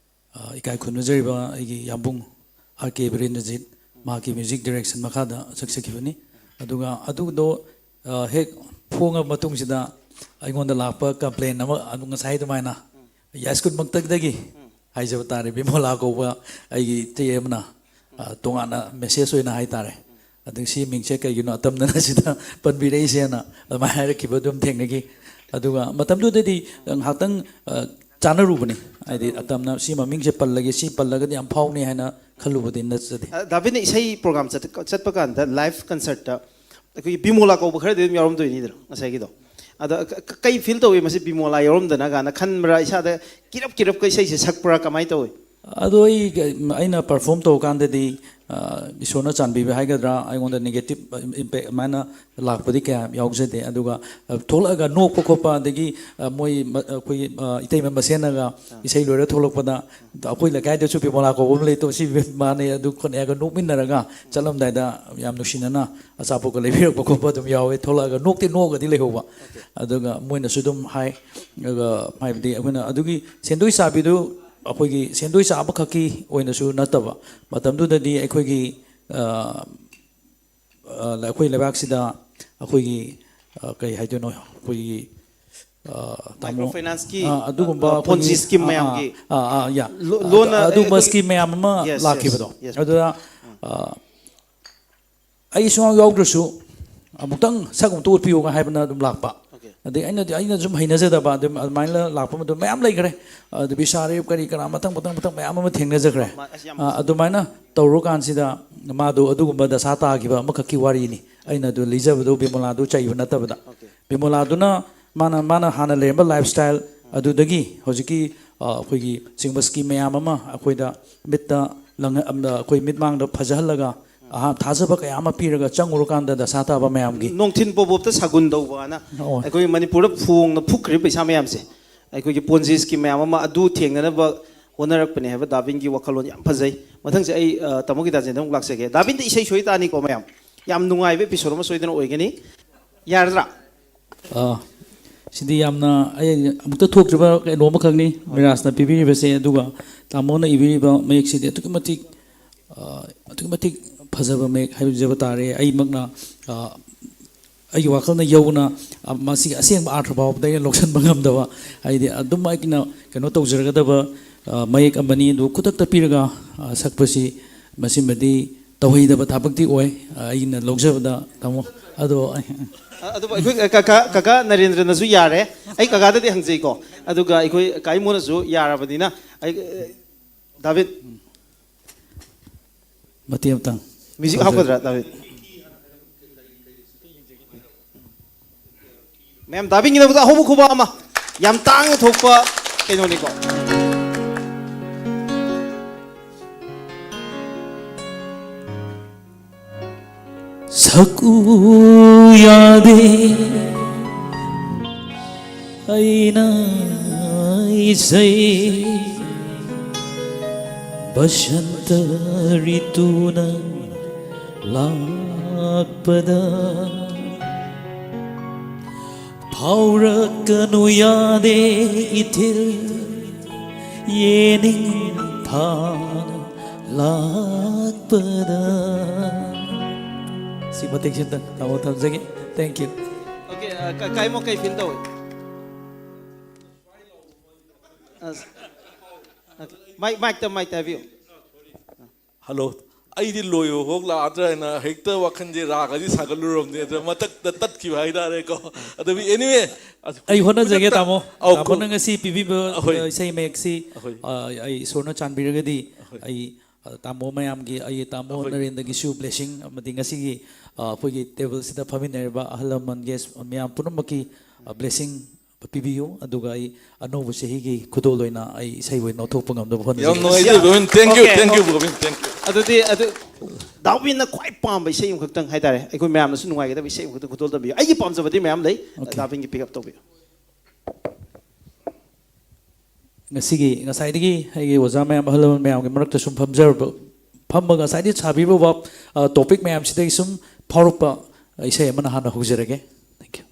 ꯑ, ꯏꯀꯥꯏ ꯈꯨꯝꯅꯖꯔꯤꯕ ꯑꯩꯒꯤ ꯌꯥꯝꯕꯨꯡ ꯑꯥꯔ ꯀꯦ ꯕꯤꯔꯦꯟꯗ꯭ꯔꯖꯤꯠ, ꯃꯍꯥꯛꯀꯤ ꯃ꯭ꯌꯨꯖꯤꯛ ꯗꯥꯏꯔꯦꯛꯁꯟ ꯃꯈꯥꯗ ꯁꯛꯆꯈꯤꯕꯅꯤ꯫ ꯑꯗꯨꯒ ꯑꯗꯨꯗꯣ, ꯑ, ꯍꯦꯛ ꯐꯣꯡꯉꯕ ꯃꯇꯨꯡꯁꯤꯗ ꯑꯩꯉꯣꯟꯗ ꯂꯥꯛꯄ ꯀꯝꯄ꯭ꯂꯦꯟ ꯑꯃ, ꯑꯗꯨ ꯉꯁꯥꯏ ꯑꯗꯨꯃꯥꯏꯅ ꯌꯥꯏ ꯁ꯭ꯀꯨꯜꯃꯛꯇꯗꯒꯤ ꯍꯥꯏꯖꯕ ꯇꯥꯔꯦ, ꯕꯤꯃꯣꯂꯥ ꯀꯧꯕ ꯑꯩꯒꯤ ꯏꯇꯩ ꯑꯃꯅ, ꯑ, ꯇꯣꯉꯥꯟꯅ ꯃꯦꯁꯦꯖ ꯑꯣꯏꯅ ꯍꯥꯏꯇꯥꯔꯦ, ꯑꯗꯒꯤ ꯁꯤ ꯃꯤꯡꯁꯦ ꯀꯩꯒꯤꯅꯣ ꯑꯇꯝꯅꯅ ꯁꯤꯗ ꯄꯟꯕꯤꯔꯛꯏꯁꯦꯅ ꯑꯗꯨꯃꯥꯏꯅ ꯍꯥꯏꯔꯛꯈꯤꯕ ꯑꯗꯨꯝ ꯊꯦꯡꯅꯈꯤ꯫ ꯑꯗꯨꯒ ꯃꯇꯝꯗꯨꯗꯗꯤ ꯉꯥꯏꯍꯥꯛꯇꯪ, ꯑ, ꯆꯥꯟꯅꯔꯨꯕꯅꯤ, ꯍꯥꯏꯗꯤ ꯑꯇꯝꯅ ꯁꯤ ꯃꯃꯤꯡꯁꯦ ꯄꯜꯂꯒꯦ, ꯁꯤ ꯄꯜꯂꯒꯗꯤ ꯌꯥꯝ ꯐꯥꯎꯅꯤ ꯍꯥꯏꯅ ꯈꯜꯂꯨꯕꯗꯤ ꯅꯠꯆꯗꯦ꯫ ꯑ, ꯗꯥꯕꯤꯟꯅ ꯏꯁꯩ ꯄ꯭ꯔꯣꯒ꯭ꯔꯥꯝ ꯆꯠ-, ꯆꯠꯄ ꯀꯥꯟꯗ, ꯂꯥꯏꯚ ꯀꯟꯁꯔꯠꯇ, ꯑꯩꯈꯣꯏꯒꯤ ꯕꯤꯃꯣꯂꯥ ꯀꯧꯕ ꯈꯔꯗꯤ ꯑꯗꯨꯝ ꯌꯥꯎꯔꯝꯗꯣꯏꯅꯤꯗꯅ ꯉꯁꯥꯏꯒꯤꯗꯣ꯫ ꯑꯗꯣ ꯀ-, ꯀ-, ꯀꯩ ꯐꯤꯜ ꯇꯧꯏ ꯃꯁꯤ ꯕꯤꯃꯣꯂꯥ ꯌꯥꯎꯔꯝꯗꯅ ꯀꯥꯏꯅ ꯈꯟꯕ꯭ꯔꯥ? ꯏꯁꯥꯗ ꯀꯤꯔꯞ ꯀꯤꯔꯞꯀ ꯏꯁꯩꯁꯦ ꯁꯛꯄ꯭ꯔꯥ? ꯀꯃꯥꯏꯅ ꯇꯧꯏ? ꯑꯗꯣ ꯑꯩ, ꯑꯩꯅ ꯄꯔꯐꯣꯝ ꯇꯧꯔꯀꯥꯟꯗꯗꯤ, ꯑ, ꯏꯁꯣꯔꯅ ꯆꯥꯟꯕꯤꯕ ꯍꯥꯏꯒꯗ꯭ꯔꯥ, ꯑꯩꯉꯣꯟꯗ ꯅꯦꯒꯦꯇꯤꯞ ꯏꯝꯄꯦꯛ ꯑꯗꯨꯃꯥꯏꯅ ꯂꯥꯛꯄꯗꯤ ꯀꯌꯥ ꯌꯥꯎꯖꯗꯦ꯫ ꯑꯗꯨꯒ, ꯑ, ꯊꯣꯛꯂꯛꯑꯒ ꯅꯣꯛꯄ ꯈꯣꯠꯄ, ꯑꯗꯒꯤ, ꯑ, ꯃꯣꯏ ꯃ-, ꯑꯩꯈꯣꯏꯒꯤ, ꯑ, ꯏꯇꯩꯃ ꯃꯁꯦꯟꯅꯒ ꯏꯁꯩ ꯂꯣꯏꯔ ꯊꯣꯛꯂꯛꯄꯗ, ꯑꯩꯈꯣꯏ ꯂꯩꯀꯥꯏꯗꯁꯨ ꯕꯤꯃꯣꯂꯥ ꯀꯧꯕ ꯑꯃ ꯂꯩ, ꯇꯣ ꯁꯤ ꯃꯥꯅꯦ, ꯑꯗꯨ ꯈꯣꯠꯅꯦ ꯍꯥꯏꯔꯒ ꯅꯣꯛꯃꯤꯟꯅꯔꯒ ꯆꯠꯂꯝꯗꯥꯏꯗ ꯌꯥꯝ ꯅꯨꯡꯁꯤꯅꯅ ꯑꯆꯥꯄꯣꯠꯀ ꯂꯩꯕꯤꯔꯛꯄ ꯈꯣꯠꯄ ꯑꯗꯨꯝ ꯌꯥꯎꯋꯦ꯫ ꯊꯣꯛꯂꯛꯑꯒ ꯅꯣꯛꯇꯤ ꯅꯣꯛꯑꯒꯗꯤ ꯂꯩꯍꯧꯕ꯫ ꯑꯗꯨꯒ ꯃꯣꯏꯅꯁꯨ ꯑꯗꯨꯝ ꯍꯥꯏ, ꯑꯗꯨꯒ ꯍꯥꯏꯕꯗꯤ ꯑꯩꯈꯣꯏꯅ ꯑꯗꯨꯒꯤ ꯁꯦꯟꯗꯣꯏ ꯆꯥꯕꯤꯗꯨ ꯑꯩꯈꯣꯏꯒꯤ ꯁꯦꯟꯗꯣꯏ ꯆꯥꯕꯈꯛꯀꯤ ꯑꯣꯏꯅꯁꯨ ꯅꯠꯇꯕ, ꯃꯇꯝꯗꯨꯗꯗꯤ ꯑꯩꯈꯣꯏꯒꯤ, ꯑ, ꯑ, ꯑꯩꯈꯣꯏ ꯂꯩꯕꯥꯛꯁꯤꯗ ꯑꯩꯈꯣꯏꯒꯤ, ꯑ, ꯀꯩ ꯍꯥꯏꯗꯣꯏꯅꯣ, ꯑꯩꯈꯣꯏꯒꯤ, ꯑ, ꯇꯥꯃꯣ, ꯃꯥꯏꯀ꯭ꯔꯣ ꯐꯥꯏꯅꯥꯟꯁꯀꯤ, ꯑ, ꯑꯗꯨꯒꯨꯝꯕ ꯑ, ꯄꯣꯟꯖꯤ ꯑꯩꯈꯣꯏꯒꯤ, ꯁ꯭ꯀꯤꯝ ꯑ, ꯑ, ꯃꯌꯥꯝꯒꯤ ꯑ, ꯑ, ꯌꯥ꯫ ꯂꯣ-, ꯑꯗꯨ-, ꯂꯣꯟꯅ ꯑꯗꯨꯝꯕ ꯑꯩꯈꯣꯏꯒꯤ ꯁ꯭ꯀꯤꯝ ꯃꯌꯥꯝ ꯑꯃ ꯌꯦꯁ, ꯌꯦꯁ, ꯂꯥꯛꯈꯤꯕꯗꯣ꯫ ꯌꯦꯁ꯫ ꯑꯗꯨꯗ, ꯑ, ꯑꯩ ꯁꯨꯡꯌꯥꯎ ꯌꯥꯎꯗ꯭ꯔꯁꯨ ꯑꯃꯨꯛꯇꯪ ꯁꯛ ꯑꯃꯨꯛꯇ ꯎꯠꯄꯤꯌꯨꯒ ꯍꯥꯏꯕꯅ ꯑꯗꯨꯝ ꯂꯥꯛꯄ꯫ ꯑꯣꯀꯦ꯫ ꯑꯗꯩ ꯑꯩꯅꯗꯤ, ꯑꯩꯅ ꯁꯨꯝ ꯍꯩꯅꯖꯗꯕ, ꯑꯗꯨꯝ ꯑꯗꯨꯃꯥꯏꯅ ꯂꯥꯛꯄ ꯃꯇꯝ ꯃꯌꯥꯝ ꯂꯩꯈ꯭ꯔꯦ꯫ ꯑꯗꯨ ꯕꯤꯁꯥꯔꯦꯞ ꯀꯔꯤ ꯀꯔꯥ ꯃꯊꯪ, ꯃꯊꯪ, ꯃꯊꯪ ꯃꯌꯥꯝ ꯑꯃ ꯊꯦꯡꯅꯖꯈ꯭ꯔꯦ꯫ ꯃꯥ-, ꯑꯁ, ꯌꯥꯝ ꯑ, ꯑꯗꯨꯃꯥꯏꯅ ꯇꯧꯔꯀꯥꯟꯁꯤꯗ ꯃꯥꯗꯣ ꯑꯗꯨꯒꯨꯝꯕ ꯗꯁꯥ ꯇꯥꯈꯤꯕ ꯑꯃꯈꯛꯀꯤ ꯋꯥꯔꯤꯅꯤ꯫ ꯑꯩꯅ ꯑꯗꯨ ꯂꯤꯖꯕꯗꯣ ꯕꯤꯃꯣꯂꯥꯗꯨ ꯆꯩꯕ ꯅꯠꯇꯕꯗ꯫ ꯑꯣꯀꯦ꯫ ꯕꯤꯃꯣꯂꯥꯗꯨꯅ ꯃꯥꯅ ꯃꯥꯅ ꯍꯥꯟꯅ ꯂꯩꯔꯝꯕ ꯂꯥꯏꯐ ꯁ꯭ꯇꯥꯏꯜ ꯑꯗꯨꯗꯒꯤ ꯍꯧꯖꯤꯛꯀꯤ ꯑ, ꯑꯩꯈꯣꯏꯒꯤ ꯁꯤꯒꯨꯝꯕ ꯁ꯭ꯀꯤꯝ ꯃꯌꯥꯝ ꯑꯃ ꯑꯩꯈꯣꯏꯗ ꯃꯤꯠꯇ ꯂꯪ-, ꯑꯝ, ꯑꯩꯈꯣꯏ ꯃꯤꯠꯃꯥꯡꯗ ꯐꯖꯍꯜꯂꯒ ꯑꯍꯥ, ꯊꯥꯖꯕ ꯀꯌꯥ ꯑꯃ ꯄꯤꯔꯒ ꯆꯪꯉꯨꯔꯀꯥꯟꯗ ꯗꯁꯥ ꯇꯥꯕ ꯃꯌꯥꯝꯒꯤ ꯅꯣꯡꯊꯤꯟ ꯄꯣꯕꯣꯞꯇ ꯁꯥꯒꯨꯟ ꯇꯧꯕ ꯑꯅ ꯑꯣ꯫ ꯑꯩꯈꯣꯏ ꯃꯅꯤꯄꯨꯔꯗ ꯐꯣꯡꯅ ꯐꯨꯛꯈ꯭ꯔꯤꯕ ꯄꯩꯁꯥ ꯃꯌꯥꯝꯁꯦ, ꯑꯩꯈꯣꯏꯒꯤ ꯄꯣꯟꯖꯤ ꯁ꯭ꯀꯤꯝ ꯃꯌꯥꯝ ꯑꯃ ꯑꯗꯨ ꯊꯦꯡꯅꯅꯕ ꯍꯣꯠꯅꯔꯛꯄꯅꯦ ꯍꯥꯏꯕ ꯗꯥꯕꯤꯟꯒꯤ ꯋꯥꯈꯜꯂꯣꯟ ꯌꯥꯝ ꯐꯖꯩ꯫ ꯃꯊꯪꯁꯦ ꯑꯩ ꯑ, ꯇꯥꯃꯣ ꯒꯤꯇꯥꯟꯖꯦꯟꯗ ꯑꯃꯨꯛ ꯂꯥꯛꯆꯒꯦ꯫ ꯗꯥꯕꯤꯟꯗ ꯏꯁꯩ ꯁꯣꯏ ꯇꯥꯅꯤꯀꯣ ꯃꯌꯥꯝ꯫ ꯌꯥꯝ ꯅꯨꯡꯉꯥꯏꯕ ꯏꯄꯤꯁꯣꯗ ꯑꯃ ꯁꯣꯏꯗꯅ ꯑꯣꯏꯒꯅꯤ꯫ ꯌꯥꯔꯗ꯭ꯔꯥ? ꯑꯥ, ꯁꯤꯗꯤ ꯌꯥꯝꯅ ꯑꯩ ꯑꯃꯨꯛꯇ ꯊꯣꯛꯇ꯭ꯔꯤꯕ ꯀꯩꯅꯣ ꯑꯃꯈꯛꯅꯤ ꯃꯤꯔꯥꯖꯅ ꯄꯤꯕꯤꯔꯤꯕꯁꯦ꯫ ꯑꯗꯨꯒ ꯇꯥꯃꯣꯅ ꯏꯕꯤꯔꯤꯕ ꯃꯌꯦꯛꯁꯤꯗꯤ ꯑꯗꯨꯛꯀꯤ ꯃꯇꯤꯛ, ꯑꯥ, ꯑꯗꯨꯛꯀꯤ ꯃꯇꯤꯛ ꯐꯖꯕ ꯃꯌꯦꯛ ꯍꯥꯏꯖꯕ ꯇꯥꯔꯦ꯫ ꯑꯩꯃꯛꯅ, ꯑꯥ, ꯑꯩꯒꯤ ꯋꯥꯈꯜꯅ ꯌꯧꯅ, ꯑꯥ, ꯃꯁꯤꯒꯤ ꯑꯁꯦꯡꯕ ꯑꯥꯔꯊ ꯐꯥꯎꯕꯗ ꯑꯩꯅ ꯂꯧꯁꯤꯟꯕ ꯉꯝꯗꯕ, ꯍꯥꯏꯗꯤ ꯑꯗꯨꯝ ꯑꯩꯅ ꯀꯩꯅꯣ ꯇꯧꯖꯔꯒꯗꯕ, ꯑꯥ, ꯃꯌꯦꯛ ꯑꯃꯅꯤ꯫ ꯑꯗꯨ ꯈꯨꯗꯛꯇ ꯄꯤꯔꯒ, ꯑꯥ, ꯁꯛꯄꯁꯤ ꯃꯁꯤꯃꯗꯤ ꯇꯧꯍꯩꯗꯕ ꯊꯕꯛꯇꯤ ꯑꯣꯏ, ꯑꯥ, ꯑꯩꯅ ꯂꯧꯖꯕꯗ, ꯇꯥꯃꯣ꯫ ꯑꯗꯣ ꯑ, ꯑꯗꯨꯕꯨ ꯑꯩꯈꯣꯏ ꯀꯀꯥ, ꯀꯀꯥ ꯅꯔꯦꯟꯗ꯭ꯔꯅꯁꯨ ꯌꯥꯔꯦ꯫ ꯑꯩ ꯀꯀꯥꯗꯗꯤ ꯍꯪꯖꯩꯀꯣ꯫ ꯑꯗꯨꯒ ꯑꯩꯈꯣꯏ ꯀꯥꯏꯃꯣꯅꯁꯨ ꯌꯥꯔꯕꯅꯤꯅ, ꯑꯩ, ꯑ, ꯗꯥꯕꯤꯠ꯫ ꯃꯇꯦꯛ ꯑꯃꯇꯪ ꯃ꯭ꯌꯨꯖꯤꯛ ꯇꯧꯖꯒꯦ꯫ ꯍꯥꯞꯀꯗ꯭ꯔꯥ, ꯗꯥꯕꯤꯠ? ꯃꯌꯥꯝ ꯇꯥꯕꯤꯅꯕꯗ ꯑꯍꯧꯕ ꯈꯨꯕꯥꯛ ꯑꯃ꯫ ꯌꯥꯝ ꯇꯥꯡꯅ ꯊꯣꯛꯄ ꯀꯩꯅꯣꯅꯤꯀꯣ꯫ ꯁꯛꯎ ꯌꯥꯗꯦ ꯑꯩꯅ ꯏꯁꯩ, ꯕꯁꯟꯇ ꯔꯤꯇꯨꯅ ꯂꯥꯛꯄꯗ꯫ ꯐꯥꯎꯔꯛꯀꯅꯨ ꯌꯥꯗꯦ ꯏꯊꯤꯜ ꯌꯦꯅꯤꯡꯊꯥꯅ ꯂꯥꯛꯄꯗ꯫ ꯁꯤ ꯃꯇꯦꯛꯁꯤꯗ ꯇꯥꯃꯣ ꯊꯝꯖꯒꯦ꯫ Thank you. Okay, ꯑ, ꯀ-, ꯀꯥꯏꯃꯣ ꯀꯩ feel ꯇꯧꯏ? ꯑꯁ, okay. ꯃꯥꯏꯛ, ꯃꯥꯏꯛꯇ, ꯃꯥꯏꯛꯇ ꯍꯥꯏꯕꯤꯌꯨ꯫ ꯍꯜꯂꯣ꯫ ꯑꯩꯗꯤ ꯂꯣꯏꯕ ꯐꯥꯎ ꯂꯥꯛꯑꯗ꯭ꯔꯥ ꯍꯥꯏꯅ ꯍꯦꯛꯇ ꯋꯥꯈꯜꯁꯦ ꯔꯥꯒꯗꯤ ꯁꯥꯒꯠꯂꯨꯔꯕꯅꯦ, ꯑꯗ ꯃꯊꯛꯇ ꯇꯠꯈꯤꯕ ꯍꯥꯏꯇꯥꯔꯦꯀꯣ꯫ ꯑꯗꯨꯕꯨ anyway, ꯑꯁ, ꯑꯩ ꯍꯣꯠꯅꯖꯒꯦ, ꯈꯨꯗꯛꯇ ꯇꯥꯃꯣ꯫ ꯑꯧ, ꯇꯥꯃꯣꯅ ꯈꯨ-, ꯉꯁꯤ ꯄꯤꯕꯤꯕ, ꯑꯍꯣꯏ꯫ ꯑ, ꯏꯁꯩ ꯃꯌꯦꯛꯁꯤ, ꯑꯍꯣꯏ꯫ ꯑ, ꯑꯩ ꯏꯁꯣꯔꯅ ꯆꯥꯟꯕꯤꯔꯒꯗꯤ ꯑꯍꯣꯏ꯫ ꯑꯩ, ꯑ, ꯇꯥꯃꯣ ꯃꯌꯥꯝꯒꯤ, ꯑꯩ ꯇꯥꯃꯣ ꯑꯍꯣꯏ꯫ ꯅꯔꯦꯟꯗ꯭ꯔꯒꯤꯁꯨ blessing ꯑꯃꯗꯤ ꯉꯁꯤꯒꯤ, ꯑ, ꯑꯩꯈꯣꯏꯒꯤ ꯇꯦꯕꯜꯁꯤꯗ ꯐꯝꯃꯤꯟꯅꯔꯤꯕ ꯑꯍꯜ ꯂꯃꯟ, guest ꯃꯌꯥꯝ ꯄꯨꯝꯅꯃꯛꯀꯤ, ꯕ꯭ꯂꯦꯁꯤꯡ ꯄꯤꯕꯤꯌꯨ, ꯑꯗꯨꯒ ꯑꯩ ꯑꯅꯧꯕ ꯆꯍꯤꯒꯤ ꯈꯨꯗꯣꯜ ꯑꯣꯏꯅ ꯑꯩ ꯏꯁꯩ ꯑꯣꯏꯅ ꯂꯧꯊꯣꯛꯄ ꯉꯝꯅꯕ ꯍꯣꯠꯅꯖꯒꯦ꯫ ꯌꯥꯝ ꯅꯨꯡꯉꯥꯏꯖꯩ Gobin, thank you, Okay. Thank you Gobin, thank you. ꯑꯗꯨꯗꯤ ꯑꯗꯨ ꯗꯥꯎꯕꯤꯟꯅ ꯈ꯭ꯋꯥꯏ ꯄꯥꯝꯕ ꯏꯁꯩ ꯑꯃꯈꯛꯇꯪ ꯍꯥꯏꯇꯥꯔꯦ, ꯑꯩꯈꯣꯏ ꯃꯌꯥꯝꯅꯁꯨ ꯅꯨꯡꯉꯥꯏꯒꯗꯕ ꯏꯁꯩ ꯑꯃꯈꯛꯇꯪ ꯈꯨꯗꯣꯜ ꯇꯝꯕꯤꯌꯨ꯫ ꯑꯩꯒꯤ ꯄꯥꯝꯖꯕꯗꯤ ꯃꯌꯥꯝ ꯂꯩ꯫ Okay. ꯗꯥꯎꯕꯤꯟꯒꯤ pick up ꯇꯧꯕꯤꯌꯨ꯫ ꯉꯁꯤꯒꯤ ꯉꯁꯥꯏꯗꯒꯤ ꯑꯩꯒꯤ ꯑꯣꯖꯥ ꯃꯌꯥꯝ, ꯑꯍꯜ ꯂꯃꯟ ꯃꯌꯥꯝꯒꯤ ꯃꯔꯛꯇ ꯁꯨꯝ ꯐꯝꯖꯔꯕ, ꯐꯝꯃꯒ ꯉꯁꯥꯏꯗꯒꯤ ꯁꯥꯕꯤꯕ ꯋꯥ-, ꯑ, topic ꯃꯌꯥꯝꯁꯤꯗꯒꯤ ꯁꯨꯝ ꯐꯥꯎꯔꯛꯄ ꯏꯁꯩ ꯑꯃꯅ ꯍꯥꯟꯅ ꯍꯧꯖꯔꯒꯦ꯫ Thank you.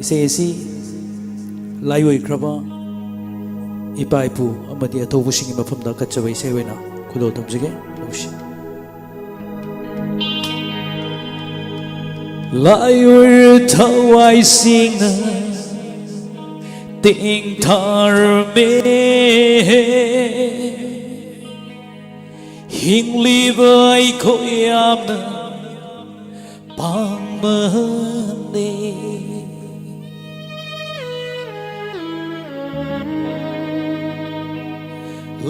ꯏꯁꯩ ꯑꯁꯤ ꯂꯥꯏꯑꯣꯏꯈ꯭ꯔꯕ ꯏꯄꯥ ꯏꯄꯨ ꯑꯃꯗꯤ ꯑꯊꯧꯕꯁꯤꯡꯒꯤ ꯃꯐꯝꯗ ꯀꯠꯆꯕ ꯏꯁꯩ ꯑꯣꯏꯅ ꯈꯨꯗꯣꯜ ꯇꯝꯖꯒꯦ꯫ ꯂꯧꯁꯤ꯫ ꯂꯥꯏꯑꯣꯏꯔ ꯊꯋꯥꯏꯁꯤꯡꯅ ꯇꯦꯡꯊꯥꯔꯝꯃꯦ꯫ ꯍꯤꯡꯂꯤꯕ ꯑꯩꯈꯣꯏ ꯌꯥꯝꯅ ꯄꯥꯡꯕꯅꯦ꯫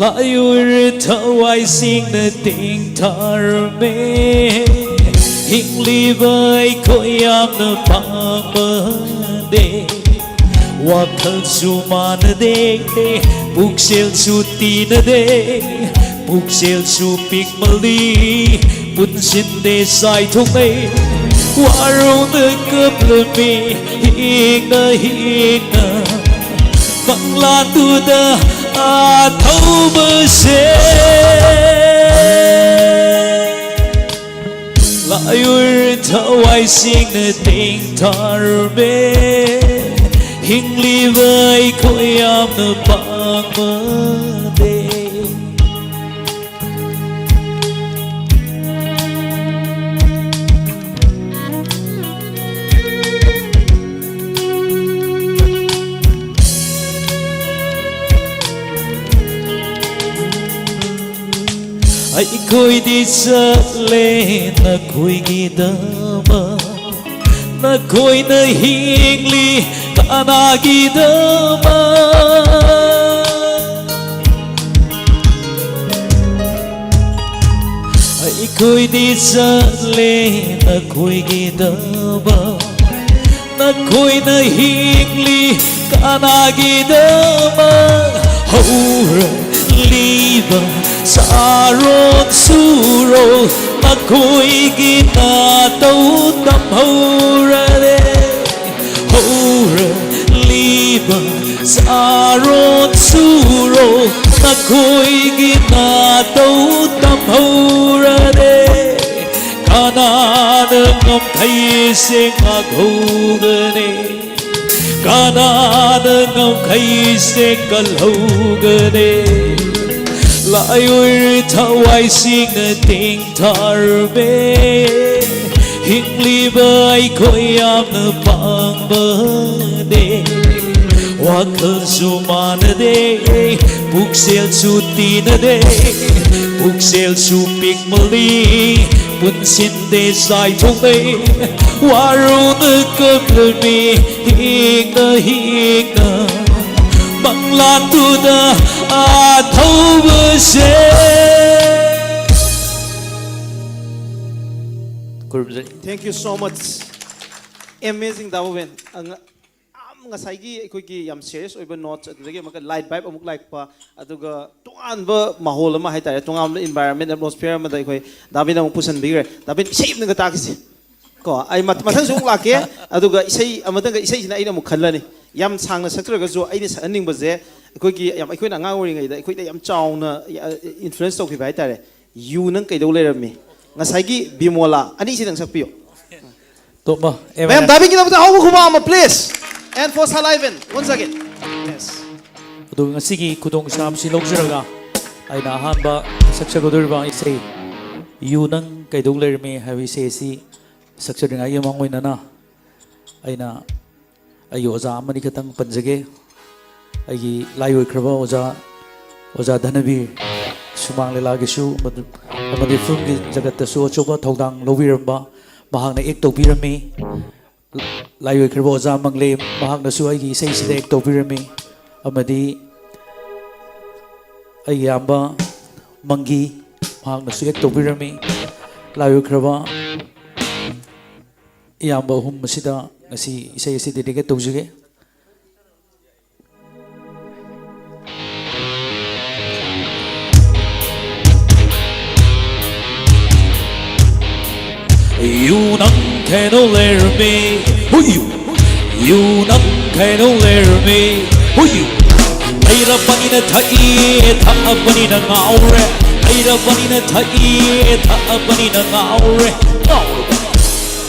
ꯂꯥꯏꯑꯣꯏꯔ ꯊꯋꯥꯏꯁꯤꯡꯅ ꯇꯦꯡꯊꯥꯔꯝꯃꯦ꯫ ꯍꯤꯡꯂꯤꯕ ꯑꯩꯈꯣꯏ ꯌꯥꯝꯅ ꯄꯥꯡꯕꯅꯦ꯫ ꯋꯥꯈꯜꯁꯨ ꯃꯥꯟꯅꯗꯦ, ꯄꯨꯛꯆꯦꯜꯁꯨ ꯇꯤꯟꯅꯗꯦ, ꯄꯨꯛꯆꯦꯜꯁꯨ ꯄꯤꯛꯃꯜꯂꯤ, ꯄꯨꯟꯁꯤꯟꯗꯦ ꯆꯥꯏꯊꯣꯛꯅꯩ꯫ ꯋꯥꯔꯧꯅ ꯀꯞꯂꯝꯃꯤ ꯍꯤꯡꯅ ꯍꯤꯡꯅ ꯃꯪꯂꯥꯟꯗꯨꯗ ꯑꯊꯧꯕꯁꯦ꯫ ꯂꯥꯏꯑꯣꯏꯔ ꯊꯋꯥꯏꯁꯤꯡꯅ ꯇꯦꯡꯊꯥꯔꯝꯃꯦ꯫ ꯍꯤꯡꯂꯤꯕ ꯑꯩꯈꯣꯏ ꯌꯥꯝꯅ ꯄꯥꯡꯕꯅꯦ꯫ ꯑꯩꯈꯣꯏꯗꯤ ꯆꯠꯂꯦ ꯅꯈꯣꯏꯒꯤꯗꯃꯛ, ꯅꯈꯣꯏꯅ ꯍꯤꯡꯂꯤ ꯀꯅꯥꯒꯤꯗꯃꯛ? ꯅꯈꯣꯏꯗꯤ ꯆꯠꯂꯦ ꯅꯈꯣꯏꯒꯤꯗꯃꯛ, ꯅꯈꯣꯏꯅ ꯍꯤꯡꯂꯤ ꯀꯅꯥꯒꯤꯗꯃꯛ? ꯍꯧꯔꯛꯂꯤꯕ ꯆꯥꯔꯣꯟ ꯁꯨꯔꯣ, ꯅꯈꯣꯏꯒꯤ ꯅꯥꯇꯧ ꯇꯝꯍꯧꯔꯔꯦ꯫ ꯍꯧꯔꯛꯂꯤꯕ ꯆꯥꯔꯣꯟ ꯁꯨꯔꯣ, ꯅꯈꯣꯏꯒꯤ ꯅꯥꯇꯧ ꯇꯝꯍꯧꯔꯔꯦ꯫ ꯀꯅꯥꯅ ꯉꯝꯈꯩꯁꯦ ꯉꯥꯛꯍꯧꯒꯅꯤ? ꯀꯅꯥꯅ ꯉꯝꯈꯩꯁꯦ ꯀꯜꯍꯧꯒꯅꯤ? ꯂꯥꯏꯑꯣꯏꯔ ꯊꯋꯥꯏꯁꯤꯡꯅ ꯇꯦꯡꯊꯥꯔꯝꯃꯦ꯫ ꯍꯤꯡꯂꯤꯕ ꯑꯩꯈꯣꯏ ꯌꯥꯝꯅ ꯄꯥꯡꯕꯅꯦ꯫ ꯋꯥꯈꯜꯁꯨ ꯃꯥꯟꯅꯗꯦ, ꯄꯨꯛꯆꯦꯜꯁꯨ ꯇꯤꯟꯅꯗꯦ, ꯄꯨꯛꯆꯦꯜꯁꯨ ꯄꯤꯛꯃꯜꯂꯤ꯫ ꯄꯨꯟꯁꯤꯟꯗꯦ ꯆꯥꯏꯊꯣꯛꯅꯩ, ꯋꯥꯔꯨꯅ ꯀꯞꯂꯝꯃꯤ꯫ ꯍꯤꯡꯅ ꯍꯤꯡꯅ ꯃꯪꯂꯥꯟꯗꯨꯗ ꯑꯊꯧꯕꯁꯦ꯫ ꯈꯨꯔꯨꯝꯖꯔꯤ꯫ Thank you so much. Amazing, ꯗꯥ ꯚꯨꯕꯦꯟ꯫ ꯑꯉ-, ꯌꯥꯝ ꯉꯁꯥꯏꯒꯤ ꯑꯩꯈꯣꯏꯒꯤ ꯌꯥꯝ serious ꯑꯣꯏꯕ notes, ꯑꯗꯨꯗꯒꯤ ꯑꯃꯨꯛꯀ light vibe ꯑꯃꯨꯛ ꯂꯥꯛꯄ, ꯑꯗꯨꯒ ꯇꯣꯉꯥꯟꯕ ꯃꯥꯍꯣꯜ ꯑꯃ ꯍꯥꯏꯇꯥꯔꯦ, ꯇꯣꯉꯥꯟꯕ environment, atmosphere ꯑꯃꯗ ꯑꯩꯈꯣꯏ ꯗꯥ ꯚꯨꯕꯦꯟꯅ ꯑꯃꯨꯛ ꯄꯨꯁꯟꯕꯤꯈ꯭ꯔꯦ꯫ ꯗꯥ ꯚꯨꯕꯦꯟ, ꯏꯁꯩ ꯑꯃꯇꯪꯒ ꯇꯥꯈꯤꯁꯦ꯫ ꯀꯣ, ꯑꯩ ꯃꯊ-, ꯃꯊꯪꯁꯨ ꯑꯃꯨꯛ ꯂꯥꯛꯀꯦ꯫ ꯑꯗꯨꯒ ꯏꯁꯩ ꯑꯃꯇꯪꯒ, ꯏꯁꯩꯁꯤꯅ ꯑꯩꯅ ꯑꯃꯨꯛ ꯈꯜꯂꯅꯤ꯫ ꯌꯥꯝ ꯁꯥꯡꯅ ꯁꯛꯇ꯭ꯔꯒꯁꯨ ꯑꯩꯅ ꯁꯛꯍꯟꯅꯤꯡꯕꯁꯦ ꯑꯩꯈꯣꯏꯒꯤ ꯌꯥꯝ, ꯑꯩꯈꯣꯏꯅ ꯑꯉꯥꯡ ꯑꯣꯏꯔꯤꯉꯩꯗ ꯑꯩꯈꯣꯏꯗ ꯌꯥꯝ ꯆꯥꯎꯅ, ꯑ, influence ꯇꯧꯈꯤꯕ ꯍꯥꯏꯇꯥꯔꯦ꯫ ꯌꯨ ꯅꯪ ꯀꯩꯗꯧ ꯂꯩꯔꯝꯃꯤ? ꯉꯁꯥꯏꯒꯤ ꯕꯤꯃꯣꯂꯥ ꯑꯅꯤꯁꯤꯗꯪ ꯁꯛꯄꯤꯌꯨ꯫ ꯇꯣꯞꯃ, ꯑꯦ, ꯃꯌꯥꯝ ꯃꯌꯥꯝ꯫ ꯗꯥ ꯚꯨꯕꯦꯟꯒꯤꯗꯃꯛꯇ ꯑꯍꯧꯕ ꯈꯨꯕꯥꯛ ꯑꯃ, please. And for Sir Ivan, once again. Yes. ꯑꯗꯨꯒ ꯉꯁꯤꯒꯤ ꯈꯨꯗꯣꯡꯆꯥꯕꯁꯤ ꯂꯧꯖꯔꯒ ꯑꯩꯅ ꯑꯍꯥꯟꯕ ꯁꯛꯆꯒꯗꯧꯔꯤꯕ ꯏꯁꯩ ꯌꯨ ꯅꯪ ꯀꯩꯗꯧ ꯂꯩꯔꯝꯃꯤ ꯍꯥꯏꯕ ꯏꯁꯩ ꯑꯁꯤ ꯁꯛꯆꯗ꯭ꯔꯤꯉꯩꯒꯤ ꯃꯃꯥꯡ ꯑꯣꯏꯅꯅ ꯑꯩꯅ ꯑꯩꯒꯤ ꯑꯣꯖꯥ ꯑꯃꯅꯤ ꯈꯛꯇꯪ ꯄꯟꯖꯒꯦ꯫ ꯑꯩꯒꯤ ꯂꯥꯏ ꯑꯣꯏꯈ꯭ꯔꯕ ꯑꯣꯖꯥ, ꯑꯣꯖꯥ ꯙꯅꯕꯤꯔ, ꯁꯨꯃꯥꯡ ꯂꯤꯂꯥꯒꯤꯁꯨ ꯃꯗꯨ-, ꯑꯃꯗꯤ ꯐꯤꯂꯝꯒꯤ ꯖꯒꯠꯇꯁꯨ ꯑꯆꯧꯕ ꯊꯧꯗꯥꯡ ꯂꯧꯕꯤꯔꯝꯕ, ꯃꯍꯥꯛꯅ act ꯇꯧꯕꯤꯔꯝꯃꯤ꯫ ꯂꯥꯏ ꯑꯣꯏꯈ꯭ꯔꯕ ꯑꯣꯖꯥ ꯃꯪꯂꯦꯝ, ꯃꯍꯥꯛꯅꯁꯨ ꯑꯩꯒꯤ ꯏꯁꯩꯁꯤꯗ act ꯇꯧꯕꯤꯔꯝꯃꯤ꯫ ꯑꯃꯗꯤ ꯑꯩꯒꯤ ꯏꯌꯥꯝꯕ ꯃꯪꯒꯤ, ꯃꯍꯥꯛꯅꯁꯨ act ꯇꯧꯕꯤꯔꯝꯃꯤ꯫ ꯂꯥꯏꯑꯣꯏꯈ꯭ꯔꯕ ꯏꯌꯥꯝꯕ ꯑꯍꯨꯝ ꯑꯁꯤꯗ ꯉꯁꯤ ꯏꯁꯩ ꯑꯁꯤ dedicate ꯇꯧꯖꯒꯦ꯫ You ꯅꯪ ꯀꯩꯗꯧ ꯂꯩꯔꯝꯃꯤ? ꯍꯨꯏꯌꯨ꯫ You ꯅꯪ ꯀꯩꯗꯧ ꯂꯩꯔꯝꯃꯤ? ꯍꯨꯏꯌꯨ꯫ ꯂꯩꯔꯕꯅꯤꯅ ꯊꯛꯏ, ꯊꯛꯑꯕꯅꯤꯅ ꯉꯥꯎꯔꯦ꯫ ꯂꯩꯔꯕꯅꯤꯅ ꯊꯛꯏ, ꯊꯛꯑꯕꯅꯤꯅ ꯉꯥꯎꯔꯦ꯫ ꯉꯥꯎꯔꯕ꯫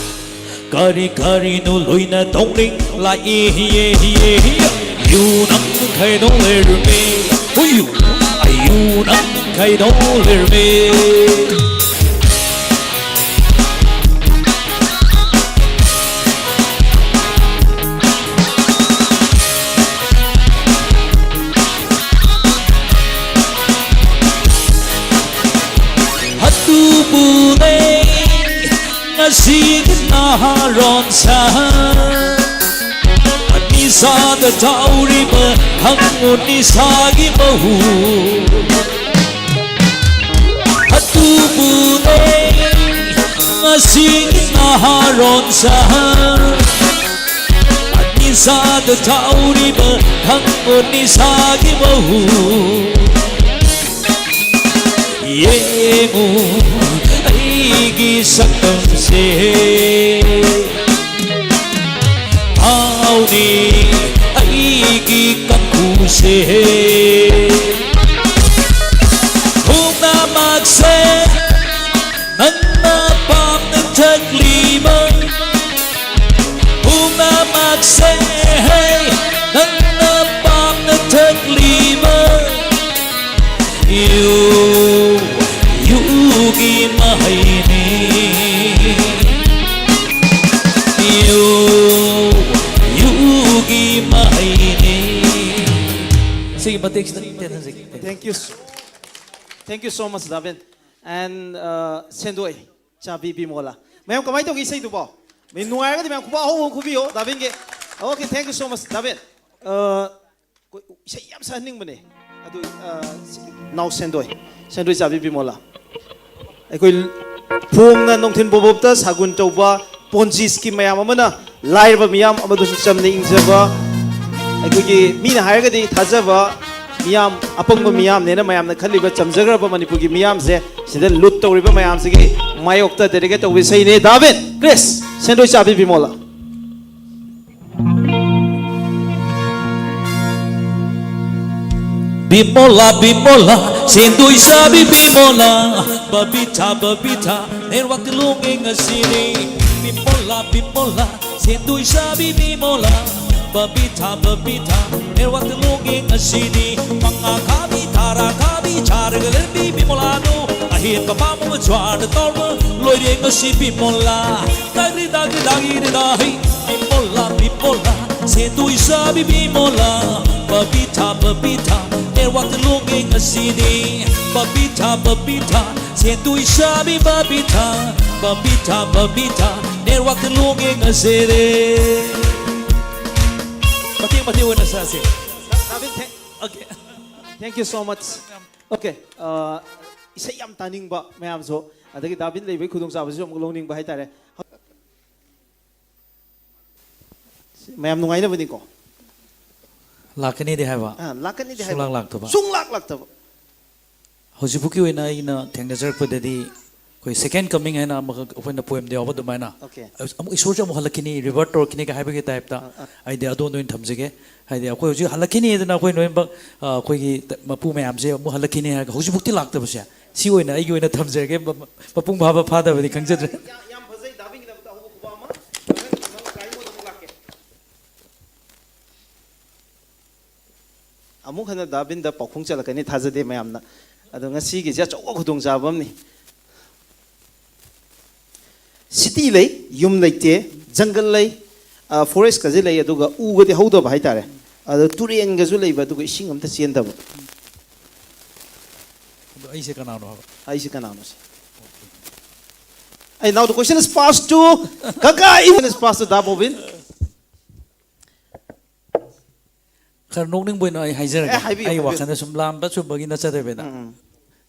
ꯀꯔꯤ ꯀꯔꯤꯅꯣ ꯂꯣꯏꯅ ꯇꯧꯅꯤꯡ ꯂꯥꯛꯏ, ꯌꯦ, ꯌꯦ, ꯌꯦ꯫ You ꯅꯪ ꯀꯩꯗꯧ ꯂꯩꯔꯝꯃꯤ? ꯍꯨꯏꯌꯨ꯫ You ꯅꯪ ꯀꯩꯗꯧ ꯂꯩꯔꯝꯃꯤ? ꯑꯗꯨꯕꯨꯅꯦ ꯉꯁꯤꯒꯤ ꯅꯍꯥꯔꯣꯟ ꯁꯥ꯫ ꯅꯤꯁꯥꯗ ꯊꯥꯎꯔꯤꯕ ꯈꯪꯉꯨ ꯅꯤꯁꯥꯒꯤ ꯃꯍꯨ꯫ ꯑꯗꯨꯕꯨꯅꯦ ꯉꯁꯤꯒꯤ ꯅꯍꯥꯔꯣꯟ ꯁꯥ꯫ ꯅꯤꯁꯥꯗ ꯊꯥꯎꯔꯤꯕ ꯈꯪꯉꯨ ꯅꯤꯁꯥꯒꯤ ꯃꯍꯨ꯫ ꯌꯦꯡꯉꯨ ꯑꯩꯒꯤ ꯁꯛꯇꯝꯁꯦ꯫ ꯊꯥꯎꯅꯤ ꯑꯩꯒꯤ ꯀꯥꯡꯈꯨꯁꯦ꯫ ꯄꯨꯝꯅꯃꯛꯁꯦ ꯅꯪꯅ ꯄꯥꯝꯅ ꯊꯛꯂꯤꯕ꯫ ꯄꯨꯝꯅꯃꯛꯁꯦ ꯅꯪꯅ ꯄꯥꯝꯅ ꯊꯛꯂꯤꯕ꯫ ꯌꯨ, ꯌꯨꯒꯤ ꯃꯍꯩꯅꯤ꯫ ꯌꯨ, ꯌꯨꯒꯤ ꯃꯍꯩꯅꯤ꯫ ꯁꯤꯒꯤ ꯃꯇꯦꯛꯁꯤꯗ ꯇꯦꯟꯍꯟꯖꯒꯦ꯫ Thank you. Thank you so much, Davin. And, uh, ꯁꯦꯟꯗꯣꯏ ꯆꯥꯕꯤ ꯕꯤꯃꯣꯂꯥ꯫ ꯃꯌꯥꯝ ꯀꯃꯥꯏꯅ ꯇꯧꯒꯦ ꯏꯁꯩꯗꯨꯕꯣ? ꯃꯤ ꯅꯨꯡꯉꯥꯏꯔꯒꯗꯤ ꯃꯌꯥꯝ ꯈꯨꯕꯥꯛ ꯑꯍꯧꯕ ꯈꯨꯕꯤꯌꯣ ꯗꯥꯕꯤꯟꯒꯤ꯫ Okay, thank you so much, ꯗꯥꯕꯤꯟ꯫ ꯑ, ꯑꯩꯈꯣꯏ ꯏꯁꯩ ꯌꯥꯝ ꯁꯛꯍꯟꯅꯤꯡꯕꯅꯦ꯫ ꯑꯗꯨ, ꯑ, ꯁꯤ, ꯅꯥꯎ ꯁꯦꯟꯗꯣꯏ꯫ ꯁꯦꯟꯗꯣꯏ ꯆꯥꯕꯤ ꯕꯤꯃꯣꯂꯥ꯫ ꯑꯩꯈꯣꯏ ꯐꯣꯡꯅ ꯅꯨꯡꯊꯤꯟ ꯄꯣꯕꯣꯞꯇ ꯁꯥꯒꯨꯟ ꯇꯧꯕ ꯄꯣꯟꯖꯤ ꯁ꯭ꯀꯤꯝ ꯃꯌꯥꯝ ꯑꯃꯅ ꯂꯥꯏꯔꯕ ꯃꯤꯌꯥꯝ ꯑꯃꯗꯁꯨ ꯆꯝꯅ ꯏꯪꯖꯕ, ꯑꯩꯈꯣꯏꯒꯤ ꯃꯤꯅ ꯍꯥꯏꯔꯒꯗꯤ ꯊꯥꯖꯕ ꯃꯤꯌꯥꯝ, ꯑꯄꯪꯕ ꯃꯤꯌꯥꯝꯅꯦꯅ ꯃꯌꯥꯝꯅ ꯈꯜꯂꯤꯕ ꯆꯝꯖꯈ꯭ꯔꯕ ꯃꯅꯤꯄꯨꯔꯒꯤ ꯃꯤꯌꯥꯝꯁꯦ ꯁꯤꯗ ꯂꯨꯠ ꯇꯧꯔꯤꯕ ꯃꯌꯥꯝꯁꯤꯒꯤ ꯃꯥꯌꯣꯛꯇ ꯗꯦꯗꯤꯀꯦꯠ ꯇꯧꯕ ꯏꯁꯩꯅꯦ꯫ ꯗꯥꯕꯤꯠ, ꯀ꯭ꯔꯤꯁ, ꯁꯦꯟꯗꯣꯏ ꯆꯥꯕꯤ ꯕꯤꯃꯣꯂꯥ꯫ ꯕꯤꯃꯣꯂꯥ, ꯕꯤꯃꯣꯂꯥ, ꯁꯦꯟꯗꯣꯏ ꯁꯥꯕꯤ ꯕꯤꯃꯣꯂꯥ, ꯕꯕꯤꯊꯥ, ꯕꯕꯤꯊꯥ, ꯅꯦꯠꯋꯥꯛꯇ ꯂꯣꯡꯉꯦ ꯉꯁꯤꯗꯤ꯫ ꯕꯤꯃꯣꯂꯥ, ꯕꯤꯃꯣꯂꯥ, ꯁꯦꯟꯗꯣꯏ ꯁꯥꯕꯤ ꯕꯤꯃꯣꯂꯥ, ꯕꯕꯤꯊꯥ, ꯕꯕꯤꯊꯥ, ꯅꯦꯠꯋꯥꯛꯇ ꯂꯣꯡꯉꯦ ꯉꯁꯤꯗꯤ꯫ ꯃꯉꯥ ꯈꯥꯕꯤ, ꯇꯔꯥ ꯈꯥꯕꯤ, ꯆꯥꯔꯒ ꯂꯩꯔꯝꯕꯤ ꯕꯤꯃꯣꯂꯥꯗꯣ, ꯑꯍꯦꯟꯕ ꯄꯥꯝꯕ ꯖ꯭ꯋꯥꯔꯗ ꯇꯧꯔ ꯂꯣꯏꯔꯦ ꯉꯁꯤ ꯕꯤꯃꯣꯂꯥ꯫ ꯗꯥꯒꯤ ꯗꯥꯒꯤ ꯗꯥꯒꯤ ꯗꯥ ꯍꯩ꯫ ꯕꯤꯃꯣꯂꯥ, ꯕꯤꯃꯣꯂꯥ, ꯁꯦꯟꯗꯣꯏ ꯁꯥꯕꯤ ꯕꯤꯃꯣꯂꯥ꯫ ꯕꯕꯤꯊꯥ, ꯕꯕꯤꯊꯥ, ꯅꯦꯠꯋꯥꯛꯇ ꯂꯣꯡꯉꯦ ꯉꯁꯤꯗꯤ꯫ ꯕꯕꯤꯊꯥ, ꯕꯕꯤꯊꯥ, ꯁꯦꯟꯗꯣꯏ ꯁꯥꯕꯤ ꯕꯕꯤꯊꯥ꯫ ꯕꯕꯤꯊꯥ, ꯕꯕꯤꯊꯥ, ꯅꯦꯠꯋꯥꯛꯇ ꯂꯣꯡꯉꯦ ꯉꯁꯤꯗꯤ꯫ ꯃꯇꯦꯛ ꯃꯇꯦꯛ ꯑꯣꯏꯅ ꯁꯥꯁꯦ꯫ ꯗꯥꯕꯤꯠ, thank, Okay. thank you so much. Okay, ꯑ, ꯏꯁꯩ ꯌꯥꯝ ꯇꯥꯅꯤꯡꯕ ꯃꯌꯥꯝꯁꯨ, ꯑꯗꯒꯤ ꯗꯥꯕꯤꯠ ꯂꯩꯕꯒꯤ ꯈꯨꯗꯣꯡꯆꯥꯕꯁꯤꯁꯨ ꯑꯃꯨꯛ ꯂꯧꯅꯤꯡꯕ ꯍꯥꯏꯇꯥꯔꯦ꯫ ꯃꯌꯥꯝ ꯅꯨꯡꯉꯥꯏꯅꯕꯅꯤꯀꯣ꯫ ꯂꯥꯛꯀꯅꯤꯗꯤ ꯍꯥꯏꯕ꯫ ꯑ, ꯂꯥꯛꯀꯅꯤꯗꯤ ꯁꯨꯡꯂꯥꯛ ꯍꯥꯏꯕ꯫ ꯂꯥꯛꯇꯕ꯫ ꯁꯨꯡꯂꯥꯛ ꯂꯥꯛꯇꯕ꯫ ꯍꯧꯖꯤꯛꯐꯥꯎꯒꯤ ꯑꯣꯏꯅ ꯑꯩꯅ ꯊꯦꯡꯅꯖꯔꯛꯄꯗꯗꯤ ꯑꯩꯈꯣꯏ second coming ꯍꯥꯏꯅ ꯑꯃꯈꯛ ꯑꯩꯈꯣꯏꯅ poemꯗ ꯌꯥꯎꯕ ꯑꯗꯨꯃꯥꯏꯅ, Okay. ꯑꯃꯨꯛ ꯏꯁꯣꯔꯁꯦ ꯑꯃꯨꯛ ꯍꯜꯂꯛꯈꯤꯅꯤ, revert ꯇꯧꯔꯛꯈꯤꯅꯤꯒ ꯍꯥꯏꯕꯒꯤ typeꯇ, ꯑ, ꯑ꯫ ꯍꯥꯏꯗꯤ ꯑꯗꯣꯝꯗ ꯑꯣꯏꯅ ꯊꯝꯖꯒꯦ꯫ ꯍꯥꯏꯗꯤ ꯑꯩꯈꯣꯏ ꯍꯧꯖꯤꯛ ꯍꯜꯂꯛꯈꯤꯅꯤꯗꯅ ꯑꯩꯈꯣꯏ ꯂꯣꯏꯅꯃꯛ, ꯑ, ꯑꯩꯈꯣꯏꯒꯤ ꯃꯄꯨ ꯃꯌꯥꯝꯁꯦ ꯑꯃꯨꯛ ꯍꯜꯂꯛꯈꯤꯅꯤ ꯍꯥꯏꯔꯒ ꯍꯧꯖꯤꯛꯐꯥꯎꯇꯤ ꯂꯥꯛꯇꯕꯁꯦ, ꯁꯤ ꯑꯣꯏꯅ ꯑꯩꯒꯤ ꯑꯣꯏꯅ ꯊꯝꯖꯔꯒꯦ꯫ ꯃ-, ꯃꯄꯨꯡ ꯐꯥꯕ ꯐꯥꯗꯕꯗꯤ ꯈꯪꯖꯗ꯭ꯔꯦ꯫ ꯌꯥꯝ ꯐꯖꯩ, ꯗꯥꯕꯤꯠꯀꯤꯗꯃꯛꯇ ꯑꯍꯧꯕ ꯈꯨꯕꯥꯛ ꯑꯃ꯫ ꯃꯊꯪ, ꯃꯊꯪ try mode ꯑꯃꯨꯛ ꯂꯥꯛꯀꯦ꯫ ꯑꯃꯨꯛ ꯍꯟꯅ ꯗꯥꯕꯤꯟꯗ ꯄꯥꯎꯈꯣꯡ ꯆꯠꯂꯛꯀꯅꯤ ꯊꯥꯖꯗꯦ ꯃꯌꯥꯝꯅ꯫ ꯑꯗꯣ ꯉꯁꯤꯒꯤꯁꯦ ꯑꯆꯧꯕ ꯈꯨꯗꯣꯡꯆꯥꯕ ꯑꯃꯅꯤ꯫ City ꯂꯩ, ꯌꯨꯝ ꯂꯩꯇꯦ, jungle ꯂꯩ, ꯑ, forestꯀꯁꯦ ꯂꯩ, ꯑꯗꯨꯒ ꯎꯒꯗꯤ ꯍꯧꯗꯕ ꯍꯥꯏꯇꯥꯔꯦ꯫ ꯑꯗꯣ ꯇꯨꯔꯦꯟꯒꯁꯨ ꯂꯩꯕ, ꯑꯗꯨꯒ ꯏꯁꯤꯡ ꯑꯝꯇ ꯆꯦꯟꯗꯕ꯫ ꯑꯗꯣ ꯑꯩꯁꯦ ꯀꯅꯥꯅꯣ ꯍꯥꯏꯕ? ꯑꯩꯁꯦ ꯀꯅꯥꯅꯣ ꯁꯤ? ꯑꯩ, now the question is passed to ꯀꯀꯥ, even is passed to the bobbin. ꯈꯔ ꯅꯣꯛꯅꯤꯡꯕ ꯑꯣꯏꯅ ꯑꯩ ꯍꯥꯏꯖꯔꯒꯦ꯫ ꯑꯦ, ꯍꯥꯏꯕꯤꯌꯨ, ꯑꯩ ꯍꯥꯏꯕꯤꯌꯨ꯫ ꯋꯥꯈꯜꯗ ꯁꯨꯝ ꯂꯥꯝꯕ ꯆꯨꯝꯕꯒꯤ ꯅꯠꯆꯗꯕꯤꯗ꯫ ꯎꯝ, ꯎꯝ꯫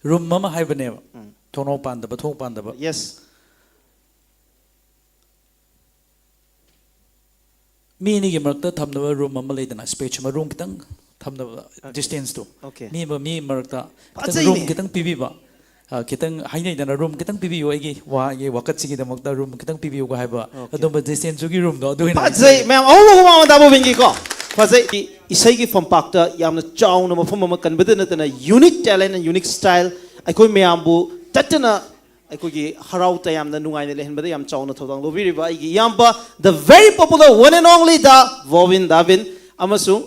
Room ꯑꯃ ꯍꯥꯏꯕꯅꯦꯕ꯫ ꯎꯝ꯫ ꯊꯣꯡꯅꯥꯎ ꯄꯥꯟꯗꯕ, ꯊꯣꯡ ꯄꯥꯟꯗꯕ꯫ Yes. ꯃꯤ ꯑꯅꯤꯒꯤ ꯃꯔꯛꯇ ꯊꯝꯅꯕ ꯔꯨꯝ ꯑꯃ ꯂꯩꯗꯅ, ꯁ꯭ꯄꯦꯁ ꯑꯃ, ꯔꯨꯝ ꯈꯤꯇꯪ ꯊꯝꯅꯕ, ꯗꯤꯁꯇꯦꯟꯁꯇꯣ꯫ Okay. ꯃꯤ ꯑꯃ ꯃꯤ ꯃꯔꯛꯇ ꯈꯤꯇꯪ ꯐꯖꯩꯅꯦ꯫ ꯔꯨꯝ ꯈꯤꯇꯪ ꯄꯤꯕꯤꯕ꯫ ꯑ, ꯈꯤꯇꯪ ꯍꯥꯏꯅꯩꯗꯅ, ꯔꯨꯝ ꯈꯤꯇꯪ ꯄꯤꯕꯤꯌꯨ, ꯑꯩꯒꯤ ꯋꯥ, ꯑꯩꯒꯤ ꯋꯥꯀꯠꯁꯤꯒꯤꯗꯃꯛꯇ ꯔꯨꯝ ꯈꯤꯇꯪ ꯄꯤꯕꯤꯌꯨꯒ ꯍꯥꯏꯕ꯫ Okay. ꯑꯗꯨꯝꯕ ꯗꯤꯁꯇꯦꯟꯁꯇꯨꯒꯤ ꯔꯨꯝꯗꯣ ꯑꯗꯨ ꯑꯣꯏꯅ ꯐꯖꯩ꯫ ꯃꯌꯥꯝ ꯑꯍꯧꯕ ꯍꯨꯃꯥꯡ ꯃꯟꯗꯥꯕ ꯕꯤꯟꯒꯤꯀꯣ꯫ ꯐꯖꯩ꯫ ꯏꯁꯩꯒꯤ ꯐꯝꯄꯥꯛꯇ ꯌꯥꯝꯅ ꯆꯥꯎꯅ ꯃꯐꯝ ꯑꯃ ꯀꯟꯕꯗ ꯅꯠꯇꯅ, unique talent and unique style, ꯑꯩꯈꯣꯏ ꯃꯌꯥꯝꯕꯨ ꯇꯠꯇꯅ ꯑꯩꯈꯣꯏꯒꯤ ꯍꯔꯥꯎ ꯇꯌꯥꯝꯅ ꯅꯨꯡꯉꯥꯏꯅ ꯂꯩꯍꯟꯕꯗ ꯌꯥꯝ ꯆꯥꯎꯅ ꯊꯧꯗꯥꯡ ꯂꯧꯕꯤꯔꯤꯕ ꯑꯩꯒꯤ ꯏꯌꯥꯝꯕ, the very popular one and only the Vovin Davin, ꯑꯃꯁꯨꯡ